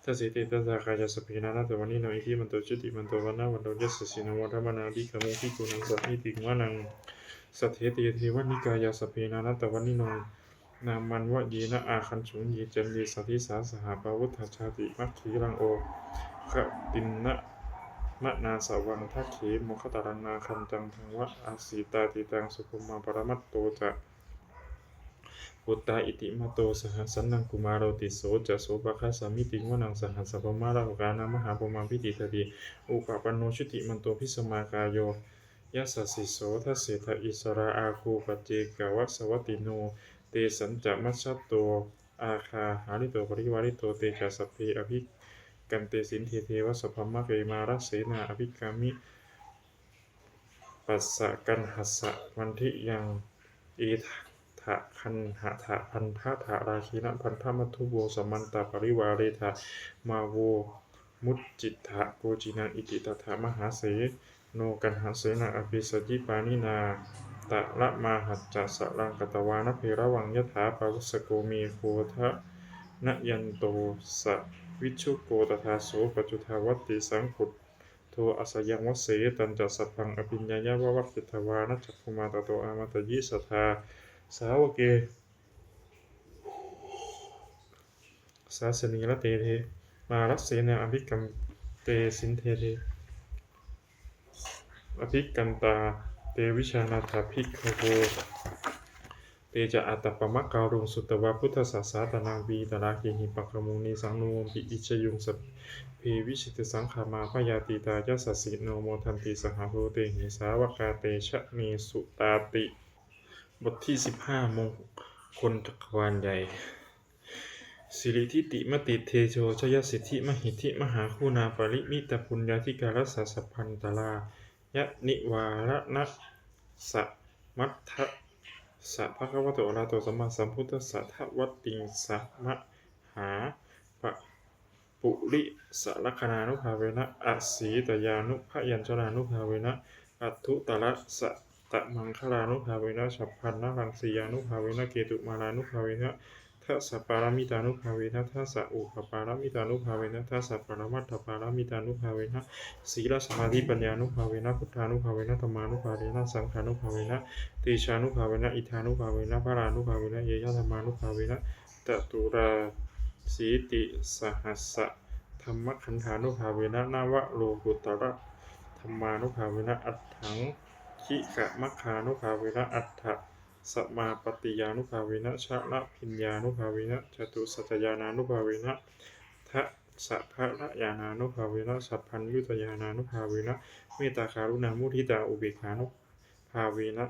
Dasete dasadhā kāyā sabbe nānattavaṇṇino, iddhimanto jutimanto vaṇṇavanto yasassino, modamānā abhikkāmuṃ bhikkhūnaṃ samitiṃ vanaṃ. Saṭṭhete devanikāyā sabbe nānattavaṇṇino, nāmanvayena āgañchuṃ ye caññe sadisā saha, pavutthajātimakkhilaṃ oghatiṇṇamanāsavaṃ. Dakkhemoghataraṃ nāgaṃ candaṃva asitātitaṃ, subrahmā paramatto ca puttā iddhimato saha, sanaṅkumāro tisso ca sopāga samitiṃ vanaṃ. Sahassabrahmalokānaṃ mahābrahmābhitiṭṭhati, upapanno jutimanto bhismākāyo yasassi so. Dasettha issarā āgū paccekavasavattino, tesañca majjhato āgā hārito parivārito. Te ca sabbe abhikkante sinde deve sabrahmake, mārasenā abhikkāmi passa kaṇhassa mandiyaṃ. Etha gaṇhatha bandhatha rāgena bandhamatthu vo, samantā parivāretha mā vo muñcittha koci naṃ. Iti tattha mahāseno kaṇhasenaṃ apesayi, pāṇinā talamāhacca saraṃ katvāna bheravaṃ. Yathā pāvussako megho thanayanto savijjuko, tadā so paccudāvatti saṅkuddho asayaṃvase. Tañca sabbaṃ abhiññāya vavakkhitvāna cakkhumā, tato āmantayi satthā sāvake sāsane rate. Mārasenā abhikkante sinde deve abhikkantā, te vijānātha bhikkhavo. Te ca ātappamakaruṃ sutvā buddhassa sāsanaṃ, vītarāgehi pakkāmuṃ nesaṃ no vothi iñjayuṃ. Sabbe vijitasaṅgāmā bhayātītā yasassino, modanti saha bhūtehi sāvakā te janesutāti. บทที่สิบห้า มงคลจักรวาลใหญ่ Siridhitimatitejojayasiddhimahiddhimahāguṇāparimitapuññādhikārassa bhaṇḍāra yanivāraṇasamatthassa bhagavato arahato sammāsambuddhassa dvattiṃsa mahāpa purisalakkhāṇānubhāvena, asītyānubyañjanānubhāvena, aṭṭhuttarasatamaṅgalānubhāvena, chabbaṇṇaraṃsiyānubhāvena, ketumālānubhāvena, dasapāramitānubhāvena, dasaupapāramitānubhāvena, dasaparamatthapāramitānubhāvena, sīlasamādhipaññānubhāvena, buddhānubhāvena, dhammānubhāvena, saṅghānubhāvena, tejānubhāvena, iddhānubhāvena, balānubhāvena, ñeyyadhammānubhāvena, caturāsītisahassadhammakkhandhānubhāvena, navalokuttaradhammānubhāvena, aṭṭhaṅgikamaggānubhāvena, aṭṭhasamāpattiyānubhāvena, chaḷabhiññānubhāvena, catusaccañāṇānubhāvena, dasabalañāṇānubhāvena, sabbaññutañāṇānubhāvena, mettākaruṇāmuditāupekkhānubhāvena,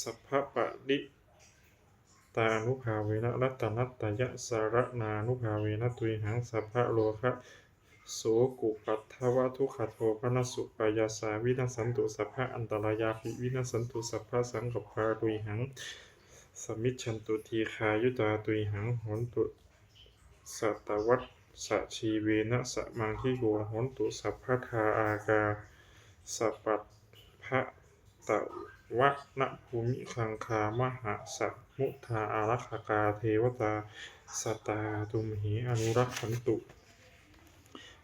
sabbapari tānubhāvena, ratanattayasaraṇānubhāvena, tuyhaṃ sabbarogasokupaddavadukkhadomanassupāyāsā vinassantu, sabbaantarāyāpi vinassantu, sabbasaṅkappā tuyhaṃ samijjhantu, dīghāyutā tuyhaṃ hontu, satavassajīvena samaṅgiko hontu sabbadā. Ākāsapabbata vanabhūmigaṅgāmahāsamuddā ārakkhakā devatā sadā tumhe anurakkhantu.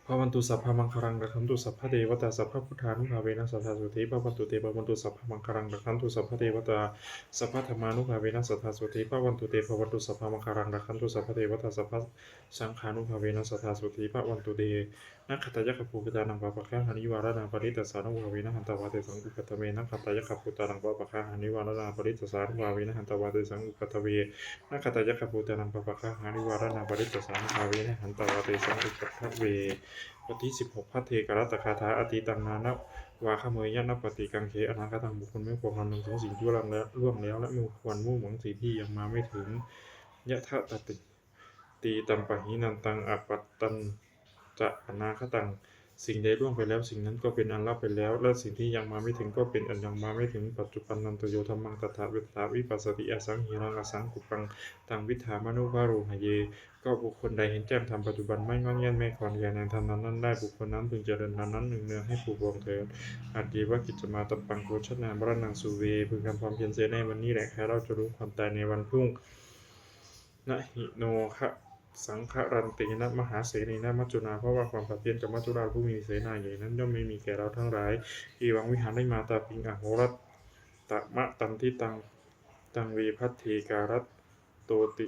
Bhavatu sabbamaṅgalaṃ, rakkhantu sabbadevatā, sabbabuddhānubhāvena sadā sotthī bhavantu te. Bhavatu sabbamaṅgalaṃ, rakkhantu sabbadevatā, sabbadhammānubhāvena sadā sotthī bhavantu te. Bhavatu sabbamaṅgalaṃ, rakkhantu sabbadevatā, sabbasaṅghānubhāvena sadā sotthī bhavantu te. Nakkhattayakkhabhūtānaṃ pāpaggahanivāraṇā parittassānubhāvena hantvā tesaṃ upaddave. Nakkhattayakkhabhūtānaṃ pāpaggahanivāraṇā parittassānubhāvena hantvā tesaṃ upaddave. Nakkhattayakkhabhūtānaṃ pāpaggahanivāraṇā parittassānubhāvena hantvā tesaṃ upaddave. บทที่สิบหก ภัทเทกรัตตคาถา Atītaṃ nānvāgameyya nappaṭikaṅkhe anāgataṃ. บุคคลไม่ควรคำนึงถึงสิ่งที่ล่วงแล้ว ล่วงแล้ว และไม่ควรมุ่งหวังสิ่งที่ยังมาไม่ถึง Yadatītampahīnantaṃ appattañca anāgataṃ. สิ่งใดล่วงไปแล้ว สิ่งนั้นก็เป็นอันละไปแล้ว และสิ่งที่ยังมาไม่ถึงก็เป็นอันยังมาไม่ถึง Paccuppannañca yo dhammaṃ tattha tattha vipassati, asaṃhiraṃ asaṅkuppaṃ taṃ viddhā manubrūhaye. ก็บุคคลใดเห็นแจ้งธรรมปัจจุบัน ไม่ง่อนแง่นไม่คลอนแคลนในธรรมนั้นๆได้ บุคคลนั้นพึงเจริญธรรมนั้นเนืองๆ ให้ผูกบ่วงเถิด Adyeva kiccamātappaṃ ko jaññā maraṇaṃ suve. พึงทำความเพียรเสียในวันนี้แหละ ใครเล่าจะรู้ความตายในวันพรุ่ง Na hi no saṅgarantena mahāsenena maccunā bhava. ความผัดเพี้ยนกับมัจจุราชผู้มีเสนาใหญ่นั้นย่อมไม่มีแก่เราทั้งหลาย Evaṃ vihārimātāpiṃ ahorattamatanditaṃ, taṃ ve bhaddekarattoti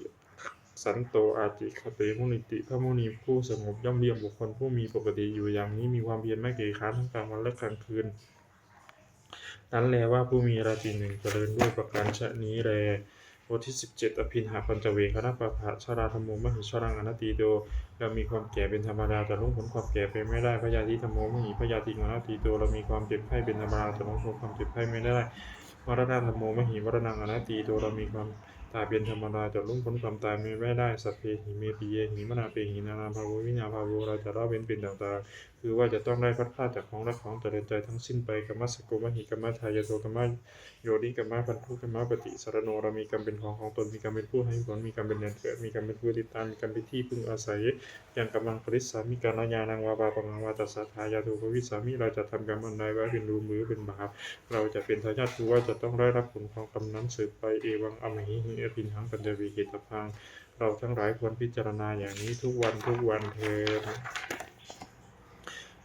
santo ācikkhate munīti. พระมุนีผู้สงบย่อมเรียกบุคคลผู้มีปกติอยู่อย่างนี้ มีความเพียรไม่เกียจคร้านทั้งกลางวันและกลางคืน นั้นแลว่าผู้มีราตรีหนึ่งเจริญ ด้วยประการฉะนี้แล บทที่สิบเจ็ด Abhiṇhapaccavekkhaṇa พระชรา Dhammo mahī jaraṃ anatīto. เรามีความแก่เป็นธรรมดา จะล่วงพ้นความแก่ไปไม่ได้ Byādhidhammo mahī byādhiṃ anatīto. เรามีความเจ็บไข้เป็นธรรมดา จะล่วงพ้นความเจ็บไข้ไม่ได้ Maraṇadhammo mahī maraṇaṃ anatīto. เรามีความตายเป็นธรรมดา จะล่วงพ้นความตายไปไม่ได้ Sabbehi me piyehi manāpehi nānābhāvo vinābhāvo. เราจะละเว้นเป็นต่างๆ คือว่าจะต้องได้พลัดพรากจากของรักของเจริญใจทั้งสิ้นไป Kammassako mahī kammadāyādo kammayoni kammabandhu kammapaṭisaraṇo. เรามีกรรมเป็นของของตน มีกรรมเป็นผู้ให้ผล มีกรรมเป็นแดนเกิด มีกรรมเป็นผู้ติดตาม มีกรรมเป็นที่พึ่งอาศัย Yaṃ kammaṃ karissāmi kalyāṇaṃ vā pāpakaṃ vā tassa dāyādo bhavissāmi. เราจะทำกรรมอันใด ว่าเป็นบุญหรือเป็นบาป เราจะเป็นทายาท คือว่าจะต้องได้รับผลของกรรมนั้นสืบไป Evaṃ amhehi abhiṇhaṃ paccavekkhitabbaṃ. เราทั้งหลายควรพิจารณาอย่างนี้ทุกวันทุกวันเทอญ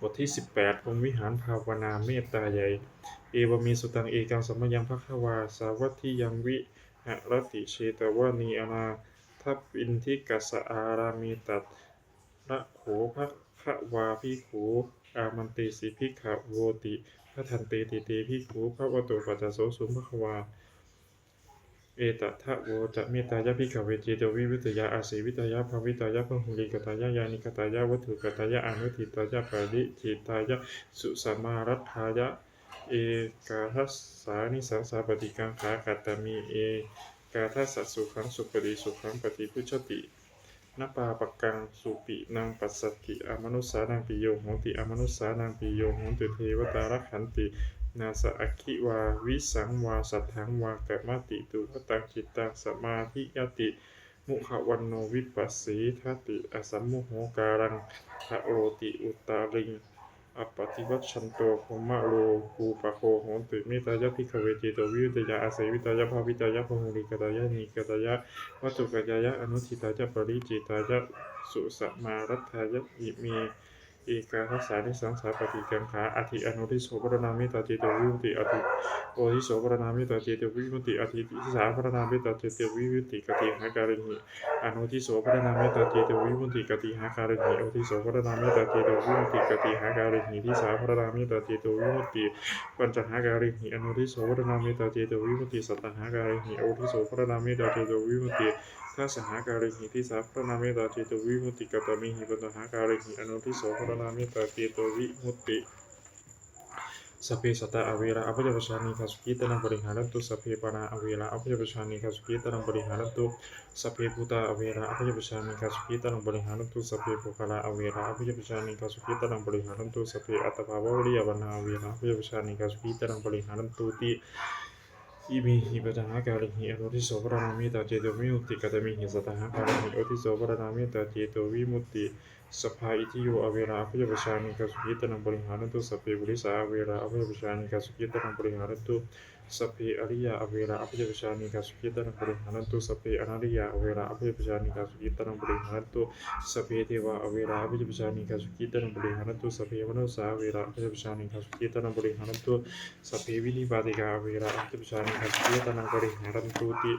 บทที่สิบแปด พรหมวิหารภาวนาเมตตาใหญ่ Evaṃ me sutaṃ. Ekaṃ samayaṃ bhagavā sāvatthiyaṃ viharati jetavane anāthapiṇḍikassa ārāme. Tatra kho bhagavā bhikkhū āmantesi bhikkhavoti. Bhadanteti te bhikkhū bhagavato paccassosuṃ. Bhagavā etadavoca: Mettāya bhikkhave cetovimuttiyā āsevitāya bhāvitāya bahulīkatāya yānīkatāya vatthukatāya anuṭṭhitāya paricitāya susamāraddhāya. Ekadā sānisaṃsā pāṭikaṅkhā, katā me ekādasa sukhaṃ supati, sukhaṃ paṭibujjhati, na pāpakaṃ supinaṃ passati, amanussānaṃ piyo hoti, amanussānaṃ piyo honti, devatā rakkhanti, nāssa aggi vā visaṃ vā satthaṃ vā kamati, tuvaṭaṃ cittaṃ samādhiyati, mukhavaṇṇo vippasīdati, asammūḷho kālaṃ karoti, uttariṃ appaṭivijjhanto brahmalokūpago hoti. Mettāya bhikkhave cetovimuttiyā āsevitāya bhāvitāya bahulīkatāya yānīkatāya vatthukatāya anuṭṭhitāya paricitāya susamāraddhāya. Ime ekādasānisaṃsā pāṭikaṅkhā. Atthi anodhiso pharaṇā mettā cetovimutti. Atthi odhiso pharaṇā mettā cetovimutti. Atthi disā pharaṇā mettā cetovimutti. Katīhākārehi anodhiso pharaṇā mettā cetovimutti? Katīhākārehi odhiso pharaṇā mettā cetovimutti? Katīhākārehi disā pharaṇā mettā cetovimutti? Pañcahākārehi anodhiso pharaṇā mettā cetovimutti. Sattahākārehi odhiso pharaṇā mettā cetovimutti. Dasahākārehi disā pharaṇā mettā cetovimutti. Katamehi pañcahākārehi anodhiso pharaṇā mettā cetovimutti? Sabbe sattā averā abyāpajjhā anīghā sukhī attānaṃ pariharantu. Sabbe pāṇā averā abyāpajjhā anīghā sukhī attānaṃ pariharantu. Sabbe bhūtā averā abyāpajjhā anīghā sukhī attānaṃ pariharantu. Sabbe puggalā averā abyāpajjhā anīghā sukhī attānaṃ pariharantu. Sabbe attabhāvapariyāpannā averā abyāpajjhā anīghā sukhī attānaṃ pariharantūti. Imehi pañcahākārehi anodhiso pharaṇā mettā cetovimutti. Katamehi sattahākārehi odhiso pharaṇā mettā cetovimutti? Sabbā itthiyo averā abyāpajjhā anīghā sukhī attānaṃ pariharantu. Sabbe purisā averā abyāpajjhā anīghā sukhī attānaṃ pariharantu. Sabbe ariyā averā abyāpajjhā anīghā sukhī attānaṃ pariharantu. Sabbe anariyā averā abyāpajjhā anīghā sukhī attānaṃ pariharantu. Sabbe devā averā abyāpajjhā anīghā sukhī attānaṃ pariharantu. Sabbe manussā averā abyāpajjhā anīghā sukhī attānaṃ pariharantu. Sabbe vinipātikā averā abyāpajjhā anīghā sukhī attānaṃ pariharantūti.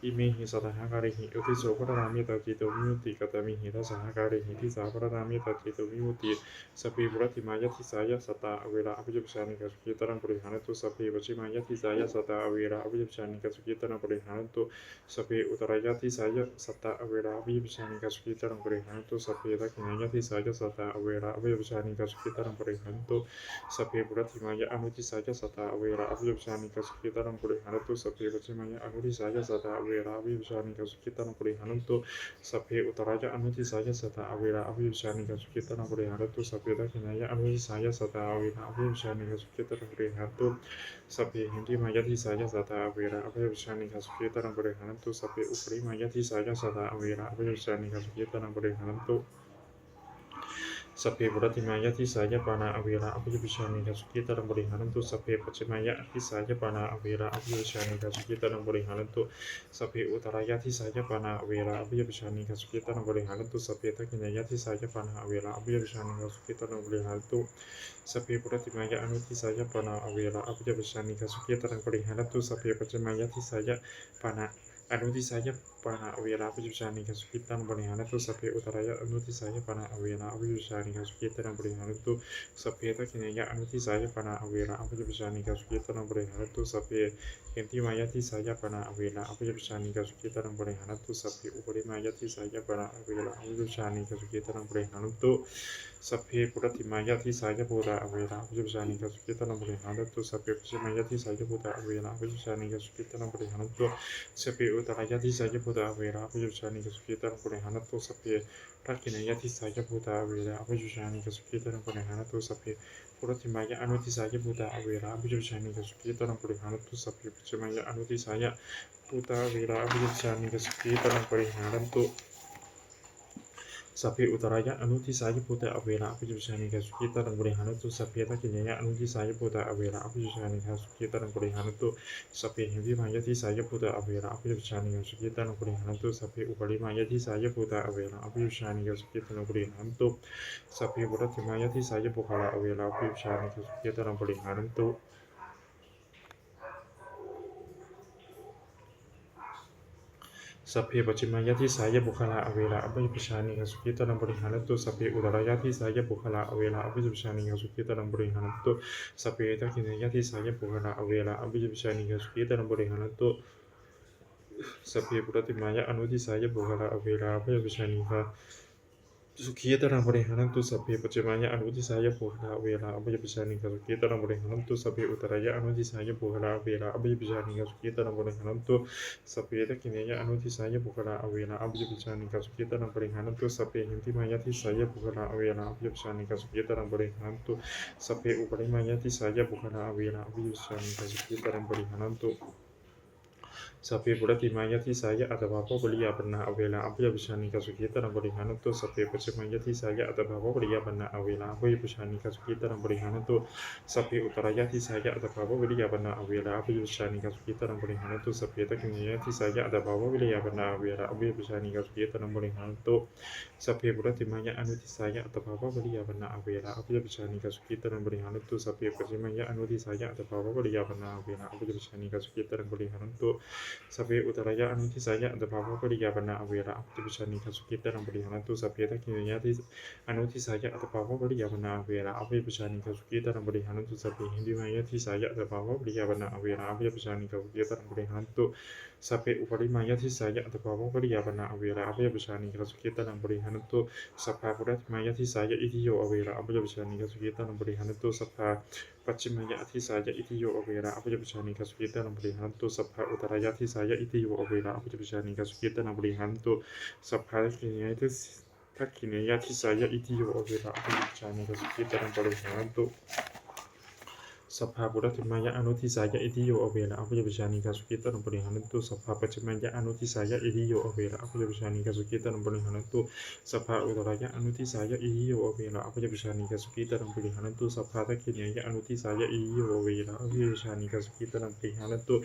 Imehi sattasahakārehi uddissopadanā mettācetovimutti. Katā mehi dasasahakārehi disāpadanā mettācetovimutti? Sabbe puratthimāya disāya sattā averā abyāpajjhā anīghā sukhī attānaṃ pariharantu. Sabbe pacchimāya disāya sattā averā abyāpajjhā anīghā sukhī attānaṃ pariharantu. Sabbe uttarāya disāya sattā averā abyāpajjhā anīghā sukhī attānaṃ pariharantu. Sabbe dakkhiṇāya disāya sattā averā abyāpajjhā anīghā sukhī attānaṃ pariharantu. Sabbe puratthimāya anudisāya sattā averā abyāpajjhā anīghā sukhī attānaṃ pariharantu. Sabbe pacchimāya anudisāya sattā averā abyāpajjhā anīghā sukhī attānaṃ pariharantu. Sabbe uttarāya anudisāya sattā averā abyāpajjhā anīghā sukhī attānaṃ pariharantu. Sabbe dakkhiṇāya anudisāya sattā averā abyāpajjhā anīghā sukhī attānaṃ pariharantu. Sabbe heṭṭhimāya disāya sattā averā abyāpajjhā anīghā sukhī attānaṃ pariharantu. Sabbe uparimāya disāya sattā averā abyāpajjhā anīghā sukhī attānaṃ pariharantu. Sabbe puratthimāya disāya pāṇā averā abyāpajjhā anīghā sukhī attānaṃ pariharantu. Sabbe pacchimāya disāya pāṇā averā abyāpajjhā anīghā sukhī attānaṃ pariharantu. Sabbe uttarāya disāya pāṇā averā abyāpajjhā anīghā sukhī attānaṃ pariharantu. Sabbe dakkhiṇāya disāya pāṇā averā abyāpajjhā anīghā sukhī attānaṃ pariharantu. Sabbe puratthimāya anudisāya pāṇā averā abyāpajjhā anīghā sukhī attānaṃ pariharantu. Sabbe pacchimāya disāya pāṇā anudisāya pāṇā averā abyāpajjhā anīghā sukhī attānaṃ pariharantu. Sabbe uttarāya anudisāya pāṇā averā abyāpajjhā anīghā sukhī attānaṃ pariharantu. Sabbe dakkhiṇāya anudisāya pāṇā averā abyāpajjhā anīghā sukhī attānaṃ pariharantu. Sabbe heṭṭhimāya disāya pāṇā averā abyāpajjhā anīghā sukhī attānaṃ pariharantu. Sabbe uparimāya disāya pāṇā averā abyāpajjhā anīghā sukhī attānaṃ pariharantu. Sabbe puratthimāya disāya bhūtā averā abyāpajjhā anīghā sukhī attānaṃ pariharantu. Sabbe pacchimāya disāya bhūtā averā abyāpajjhā anīghā sukhī attānaṃ pariharantu. Sabbe uttarāya disāya bhūtā averā abyāpajjhā anīghā sukhī attānaṃ pariharantu. Sabbe dakkhiṇāya disāya bhūtā averā abyāpajjhā anīghā sukhī attānaṃ pariharantu. Sabbe puratthimāya anudisāya bhūtā averā abyāpajjhā anīghā sukhī attānaṃ pariharantu. Sabbe pacchimāya anudisāya bhūtā averā abyāpajjhā anīghā sukhī attānaṃ pariharantu. Sabbe uttarāya anudisāya bhūtā averā abyāpajjhā anīghā sukhī attānaṃ pariharantu. Sabbe dakkhiṇāya anudisāya bhūtā averā abyāpajjhā anīghā sukhī attānaṃ pariharantu. Sabbe heṭṭhimāya disāya bhūtā averā abyāpajjhā anīghā sukhī attānaṃ pariharantu. Sabbe uparimāya disāya bhūtā averā abyāpajjhā anīghā sukhī attānaṃ pariharantu. Sabbe puratthimāya disāya puggalā averā abyāpajjhā anīghā sukhī attānaṃ pariharantu. Sabbe pacchimāya disāya puggalā averā abyāpajjhā anīghā sukhī attānaṃ pariharantu. Sabbe uttarāya disāya puggalā averā abyāpajjhā anīghā sukhī attānaṃ pariharantu. Sabbe dakkhiṇāya disāya puggalā averā abyāpajjhā anīghā sukhī attānaṃ pariharantu. Sabbe puratthimāya anudisāya puggalā averā abyāpajjhā anīghā sukhī attānaṃ pariharantu. Sabbe pacchimāya anudisāya puggalā averā abyāpajjhā anīghā sukhī attānaṃ pariharantu. Sabbe uttarāya anudisāya puggalā averā abyāpajjhā anīghā sukhī attānaṃ pariharantu. Sabbe dakkhiṇāya anudisāya puggalā averā abyāpajjhā anīghā sukhī attānaṃ pariharantu. Sabbe heṭṭhimāya disāya puggalā averā abyāpajjhā anīghā sukhī attānaṃ pariharantu. Sabbe uparimāya disāya puggalā averā abyāpajjhā anīghā sukhī attānaṃ pariharantu. Sabbe puratthimāya disāya attabhāvapariyāpannā averā abyāpajjhā anīghā sukhī attānaṃ pariharantu. Sabbe pacchimāya disāya attabhāvapariyāpannā averā abyāpajjhā anīghā sukhī attānaṃ pariharantu. Sabbe uttarāya disāya attabhāvapariyāpannā averā abyāpajjhā anīghā sukhī attānaṃ pariharantu. Sabbe dakkhiṇāya disāya attabhāvapariyāpannā averā abyāpajjhā anīghā sukhī attānaṃ pariharantu. Sabbe puratthimāya anudisāya attabhāvapariyāpannā averā abyāpajjhā anīghā sukhī attānaṃ pariharantu. Sabbe pacchimāya anudisāya attabhāvapariyāpannā averā abyāpajjhā anīghā sukhī attānaṃ pariharantu. Sabbe uttarāya anudisāya attabhāvapariyāpannā averā abyāpajjhā anīghā sukhī attānaṃ pariharantu. Sabbe dakkhiṇāya dis- anudisāya attabhāvapariyāpannā averā abyāpajjhā anīghā sukhī attānaṃ pariharantu. Sabbe heṭṭhimāya disāya attabhāvapariyāpannā averā abyāpajjhā anīghā sukhī attānaṃ pariharantu. Sabbe uparimāya disāya attabhāvapariyāpannā averā abyāpajjhā anīghā sukhī attānaṃ pariharantu. Sabbā puratthimāya disāya itthiyo averā abyāpajjhā anīghā sukhī attānaṃ pariharantu. Sabbā pacchimāya disāya itthiyo averā abyāpajjhā anīghā sukhī attānaṃ pariharantu. Sabbā uttarāya disāya itthiyo averā abyāpajjhā anīghā sukhī attānaṃ pariharantu. Sabbā dakkhiṇāya dis- dakkhiṇāya disāya itthiyo averā abyāpajjhā anīghā sukhī attānaṃ pariharantu. Sabbā puratthimāya anudisāya itiyo averā abyāpajjhā anīghā sukhī attānaṃ pariharantu. Sabbā pacchimāya anudisāya itiyo averā abyāpajjhā anīghā sukhī attānaṃ pariharantu. Sabbā uttarāya anudisāya itiyo averā abyāpajjhā anīghā sukhī attānaṃ pariharantu. Sabbā dakkhiṇāya anudisāya itiyo averā abyāpajjhā anīghā sukhī attānaṃ pariharantu.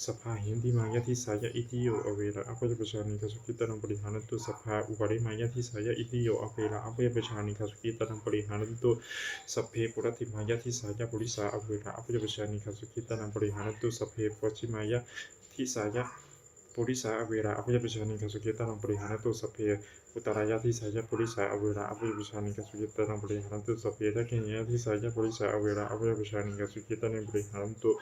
Sabbā heṭṭhimāya disāya itiyo averā abyāpajjhā anīghā sukhī attānaṃ pariharantu. Sabbā uparimāya disāya itiyo averā abyāpajjhā anīghā sukhī attānaṃ pariharantu. Sabbe puratthimāya disāya purisā averā abyāpajjhā anīghā sukhī attānaṃ pariharantu. Sabbe pacchimāya disāya purisā averā abyāpajjhā anīghā sukhī attānaṃ pariharantu. Sabbe uttarāya disāya purisā averā abyāpajjhā anīghā sukhī attānaṃ pariharantu. Sabbe dakkhiṇāya disāya purisā averā abyāpajjhā anīghā sukhī attānaṃ pariharantu.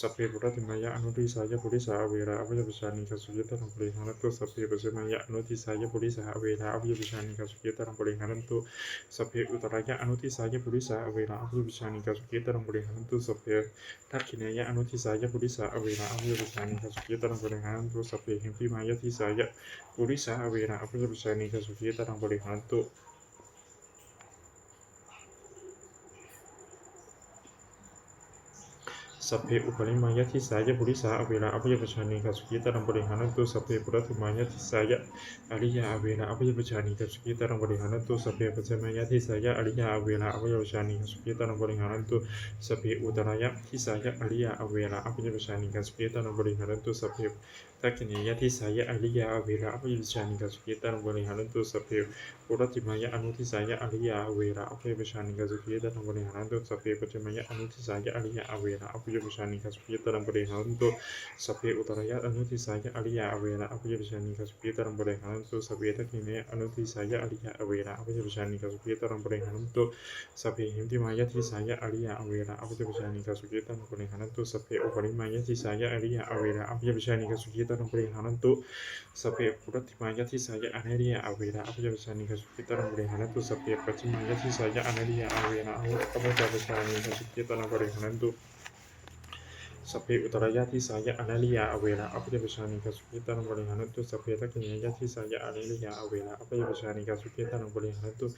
Sabbe puratthimāya anudisāya purisā averā abyāpajjhā anīghā sukhī attānaṃ pariharantu. Sabbe pacchimāya anudisāya purisā averā abyāpajjhā anīghā sukhī attānaṃ pariharantu. Sabbe uttarāya anudisāya purisā averā abyāpajjhā anīghā sukhī attānaṃ pariharantu. Sabbe dakkhiṇāya anudisāya purisā averā abyāpajjhā anīghā sukhī attānaṃ pariharantu. Sabbe heṭṭhimāya disāya purisā averā abyāpajjhā anīghā sukhī attānaṃ pariharantu. Sabbe uparimāya disāya purisā averā abyāpajjhā anīghā sukhī attānaṃ pariharantu. Sabbe puratthimāya disāya ariyā averā abyāpajjhā anīghā sukhī attānaṃ pariharantu. Sabbe pacchimāya disāya ariyā averā abyāpajjhā anīghā sukhī attānaṃ pariharantu. Sabbe uttarāya disāya ariyā averā abyāpajjhā anīghā sukhī attānaṃ pariharantu. Sabbe dakkhiṇāya disāya ariyā averā abyāpajjhā anīghā sukhī attānaṃ pariharantu. Sabbe puratthimāya anudisāya ariyā averā abyāpajjhā anīghā sukhī attānaṃ pariharantu. Sabbe pacchimāya anudisāya ariyā averā abyāpajjhā anīghā sukhī attānaṃ pariharantu. Sabbe uttarāya anudisāya ariyā averā abyāpajjhā anīghā sukhī attānaṃ pariharantu. Sabbe dakkhiṇāya anudisāya ariyā averā abyāpajjhā anīghā sukhī attānaṃ pariharantu. Sabbe heṭṭhimāya disāya ariyā averā abyāpajjhā anīghā sukhī attānaṃ pariharantu. Sabbe uparimāya disāya ariyā averā abyāpajjhā anīghā sukhī attānaṃ pariharantu. Sabbe puratthimāya disāya anariyā averā abyāpajjhā anīghā sukhī attānaṃ pariharantu. Sabbe pacchimāya disāya anariyā averā abyāpajjhā anīghā sukhī attānaṃ pariharantu. Sabbe uttarāya disāya anariyā averā abyāpajjhā anīghā sukhī attānaṃ pariharantu. Sabbe dakkhiṇāya disāya anariyā averā abyāpajjhā anīghā sukhī attānaṃ pariharantu.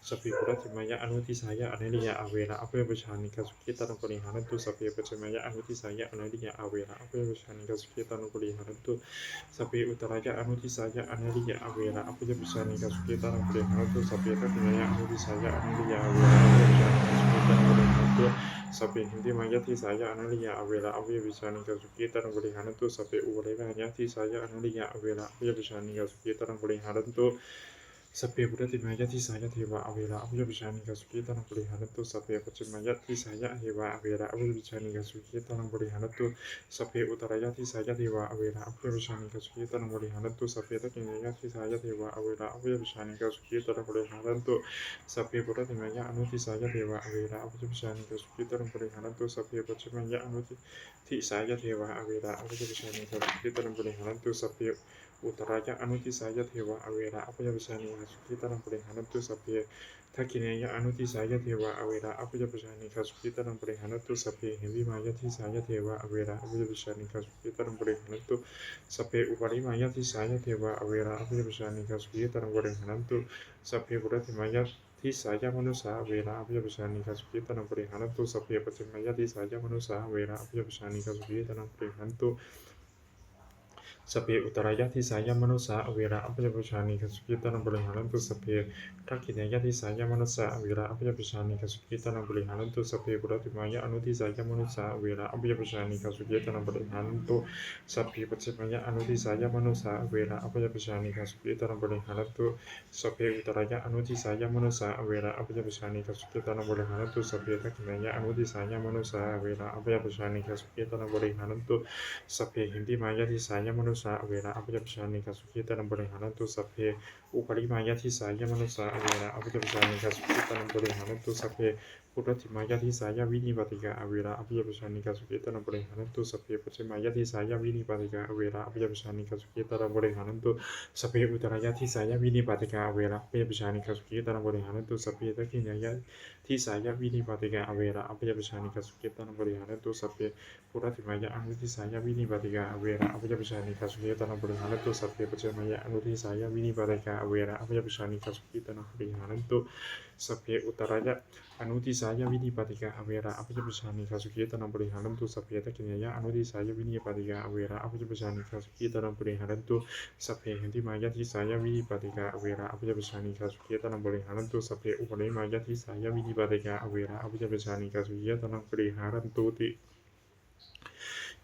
Sabbe puratthimāya anudisāya anariyā averā abyāpajjhā anīghā sukhī attānaṃ pariharantu. Sabbe pacchimāya anudisāya anariyā averā abyāpajjhā anīghā sukhī attānaṃ pariharantu. Sabbe uttarāya anudisāya anariyā averā abyāpajjhā anīghā sukhī attānaṃ pariharantu. Sabbe dakkhiṇāya anudisāya anariyā averā abyāpajjhā anīghā sukhī attānaṃ pariharantu. Sabbe heṭṭhimāya disāya anariyā averā abyāpajjhā anīghā sukhī attānaṃ pariharantu. Sabbe uparimāya disāya anariyā averā abyāpajjhā anīghā sukhī attānaṃ pariharantu. Sabbe puratthimāya disāya devā averā abyāpajjhā anīghā sukhī attānaṃ pariharantu. Sabbe pacchimāya disāya devā averā abyāpajjhā anīghā sukhī attānaṃ pariharantu. Sabbe uttarāya disāya devā averā abyāpajjhā anīghā sukhī attānaṃ pariharantu. Sabbe dakkhiṇāya disāya devā averā abyāpajjhā anīghā sukhī attānaṃ pariharantu. Sabbe puratthimāya anudisāya devā averā abyāpajjhā anīghā sukhī attānaṃ pariharantu. Sabbe pacchimāya anudisāya devā averā abyāpajjhā anīghā sukhī attānaṃ pariharantu. Sabbe uttarāya anudisāya devā averā abyāpajjhā anīghā sukhī attānaṃ pariharantu. Sabbe dakkhiṇāya anudisāya devā averā abyāpajjhā anīghā sukhī attānaṃ pariharantu. Sabbe heṭṭhimāya disāya devā averā abyāpajjhā anīghā sukhī attānaṃ pariharantu. Sabbe uparimāya disāya devā averā abyāpajjhā anīghā sukhī attānaṃ pariharantu. Sabbe puratthimāya disāya manussā averā abyāpajjhā anīghā sukhī attānaṃ pariharantu. Sabbe pacchimāya disāya manussā averā abyāpajjhā anīghā sukhī attānaṃ pariharantu. Sabbe uttarāya disāya manussā averā abyāpajjhā anīghā sukhī attānaṃ pariharantu. Sabbe dakkhiṇāya disāya manussā averā abyāpajjhā anīghā sukhī attānaṃ pariharantu. Sabbe puratthimāya anudisāya manussā averā abyāpajjhā anīghā sukhī attānaṃ pariharantu. Sabbe pacchimāya anudisāya manussā averā abyāpajjhā anīghā sukhī attānaṃ pariharantu. Sabbe uttarāya anudisāya manussā averā abyāpajjhā anīghā sukhī attānaṃ pariharantu. Sabbe dakkhiṇāya anudisāya manussā averā abyāpajjhā anīghā sukhī attānaṃ pariharantu. Sabbe heṭṭhimāya disāya manussā averā abyāpajjhā anīghā sukhī attānaṃ pariharantu. Sabbe uparimāya disāya manussā averā abyāpajjhā anīghā sukhī attānaṃ pariharantu. Sabbe puratthimāya disāya vinipātikā averā abyāpajjhā anīghā sukhī attānaṃ pariharantu. Sabbe pacchimāya disāya vinipātikā averā abyāpajjhā anīghā sukhī attānaṃ pariharantu. Sabbe uttarāya disāya vinipātikā averā abyāpajjhā anīghā sukhī attānaṃ pariharantu. Sabbe dakkhiṇāya disāya vinipātikā averā abyāpajjhā anīghā sukhī attānaṃ pariharantu. Sabbe puratthimāya anudisāya vinipātikā averā abyāpajjhā anīghā sukhī attānaṃ pariharantu. Sabbe pacchimāya anudisāya vinipātikā averā abyāpajjhā anīghā sukhī attānaṃ pariharantu. Sabbe uttarāya anudisāya vinipātikā averā abyāpajjhā anīghā sukhī attānaṃ pariharantu. Sabbe dakkhiṇāya anudisāya vinipātikā averā abyāpajjhā anīghā sukhī attānaṃ pariharantu. Sabbe heṭṭhimāya disāya vinipātikā averā abyāpajjhā anīghā sukhī attānaṃ pariharantu. Sabbe uparimāya disāya vinipātikā averā abyāpajjhā anīghā sukhī attānaṃ pariharantu ti.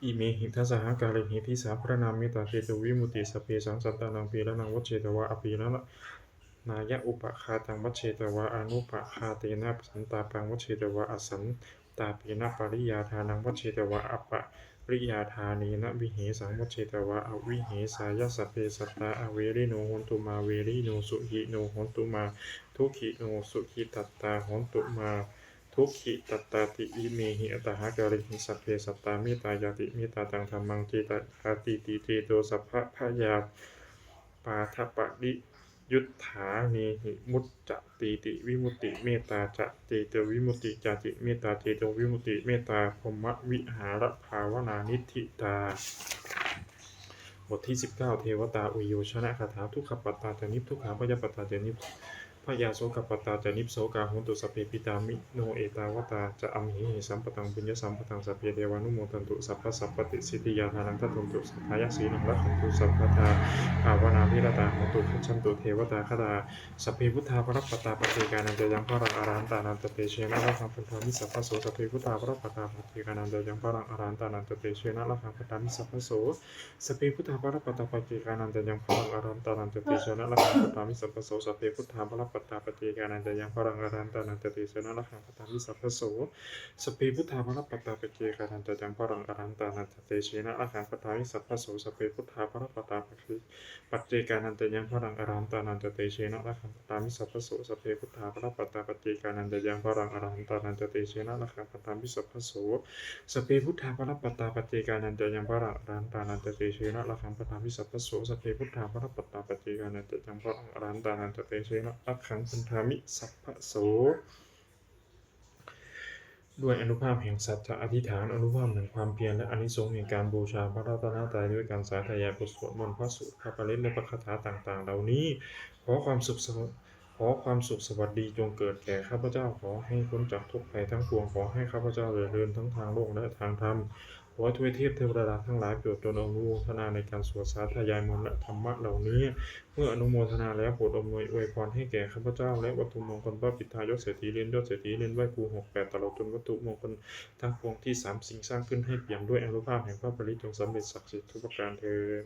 Imehi dasahākārehi disāpharaṇā mettācetovimutti. Sabbesaṃ sattānaṃ pīḷanaṃ vajjetvā apīḷanāya, upaghātaṃ vajjetvā anupaghātena, santāpaṃ vajjetvā asantāpena, pariyādānaṃ vajjetvā apariyādānena, vihesaṃ vajjetvā avihesāya. Sabbe sattā averino hontu mā verino, sukhino hontu mā dukkhino, sukhitattā hontu mā dukkhitattā ti. Imehi aṭṭhahākārehi sabbe sattā mettāyāti. Mettāyaṃ dhammaṃ cetātīti ceto sabbabhayapādapariyuṭṭhānehi muccatīti vimutti. Mettā ca cetovimutti cāti. Mettācetovimutti mettābrahmavihārabhāvanā niṭṭhitā. บทที่ สิบเก้า เทวตาอุยโยชนคาถา Dukkhappattā ca niddukkhā bhayappattā ca nibbhayā, sokappattā ca nissokā hontu sabbepi pāṇino. Ettāvatā ca amhehi sambhataṃ puññasampadaṃ sabbe devānumodantu sabbasampattisiddhiyā. Dānaṃ dadantu saddhāya sīlaṃ rakkhantu sabbadā bhāvanābhiratā hontu gacchantu devatāgatā. Sabbe buddhā balappattā paccekānañca yaṃ balaṃ arahantānañca tejena rakkhaṃ bandhāmi sabbaso. Sabbe buddhā balappattā paccekānañca yaṃ balaṃ arahantānañca tejena rakkhaṃ bandhāmi sabbaso. Sabbe buddhā balappattā paccekānañca yaṃ balaṃ arahantānañca tejena rakkhaṃ bandhāmi sabbaso. Sabbe buddhā balappattā paccekānañca yaṃ balaṃ arahantānañca tejena rakkhaṃ bandhāmi sabbaso. Sabbe buddhā balappattā paccekānañca yaṃ balaṃ arahantānañca tejena rakkhaṃ bandhāmi sabbaso. Sabbe buddhā balappattā pacce- paccekānañca yaṃ balaṃ arahantānañca tejena rakkhaṃ bandhāmi sabbaso. Sabbe buddhā balappattā paccekānañca yaṃ balaṃ arahantānañca tejena rakkhaṃ bandhāmi sabbaso. Sabbe buddhā balappattā paccekānañca yaṃ balaṃ arahantānañca tejena rakkhaṃ bandhāmi sabbaso. Sabbe buddhā balappattā paccekānañca yaṃ balaṃ arahantānañca tejena rakkhaṃ bandhāmi sabbaso. ด้วยอานุภาพแห่งสัจจะอธิษฐาน อานุภาพแห่งความเพียร และอานิสงส์แห่งการบูชาพระรัตนตรัย ด้วยการสาธยายบทสวดมนต์ พระสูตร พระปริตร และพระคาถาต่างๆ เหล่านี้ ขอความสุขสวัส ขอความสุขสวัสดีจงเกิดแก่ข้าพเจ้า ขอให้พ้นจากทุกข์ภัยทั้งปวง ขอให้ข้าพเจ้าเจริญทั้งทางโลกและทางธรรม ขอทวยเทพเทวดาทั้งหลายโปรดจงอนุโมทนาในการสวดสาธยายมนต์และธรรมะเหล่านี้ เมื่ออนุโมทนาแล้วโปรดอำนวยอวยพรให้แก่ข้าพเจ้า และวัตถุมงคลพระปิดตายอดเศรษฐี เหรียญยอดเศรษฐี เหรียญไหว้ครูหกแปด ตลอดจนวัตถุมงคลทั้งปวงที่สามสิ่งสร้างขึ้นให้เปี่ยมด้วยอานุภาพแห่งพระปริตร จงสำเร็จศักดิ์สิทธิ์ทุกประการเทอญ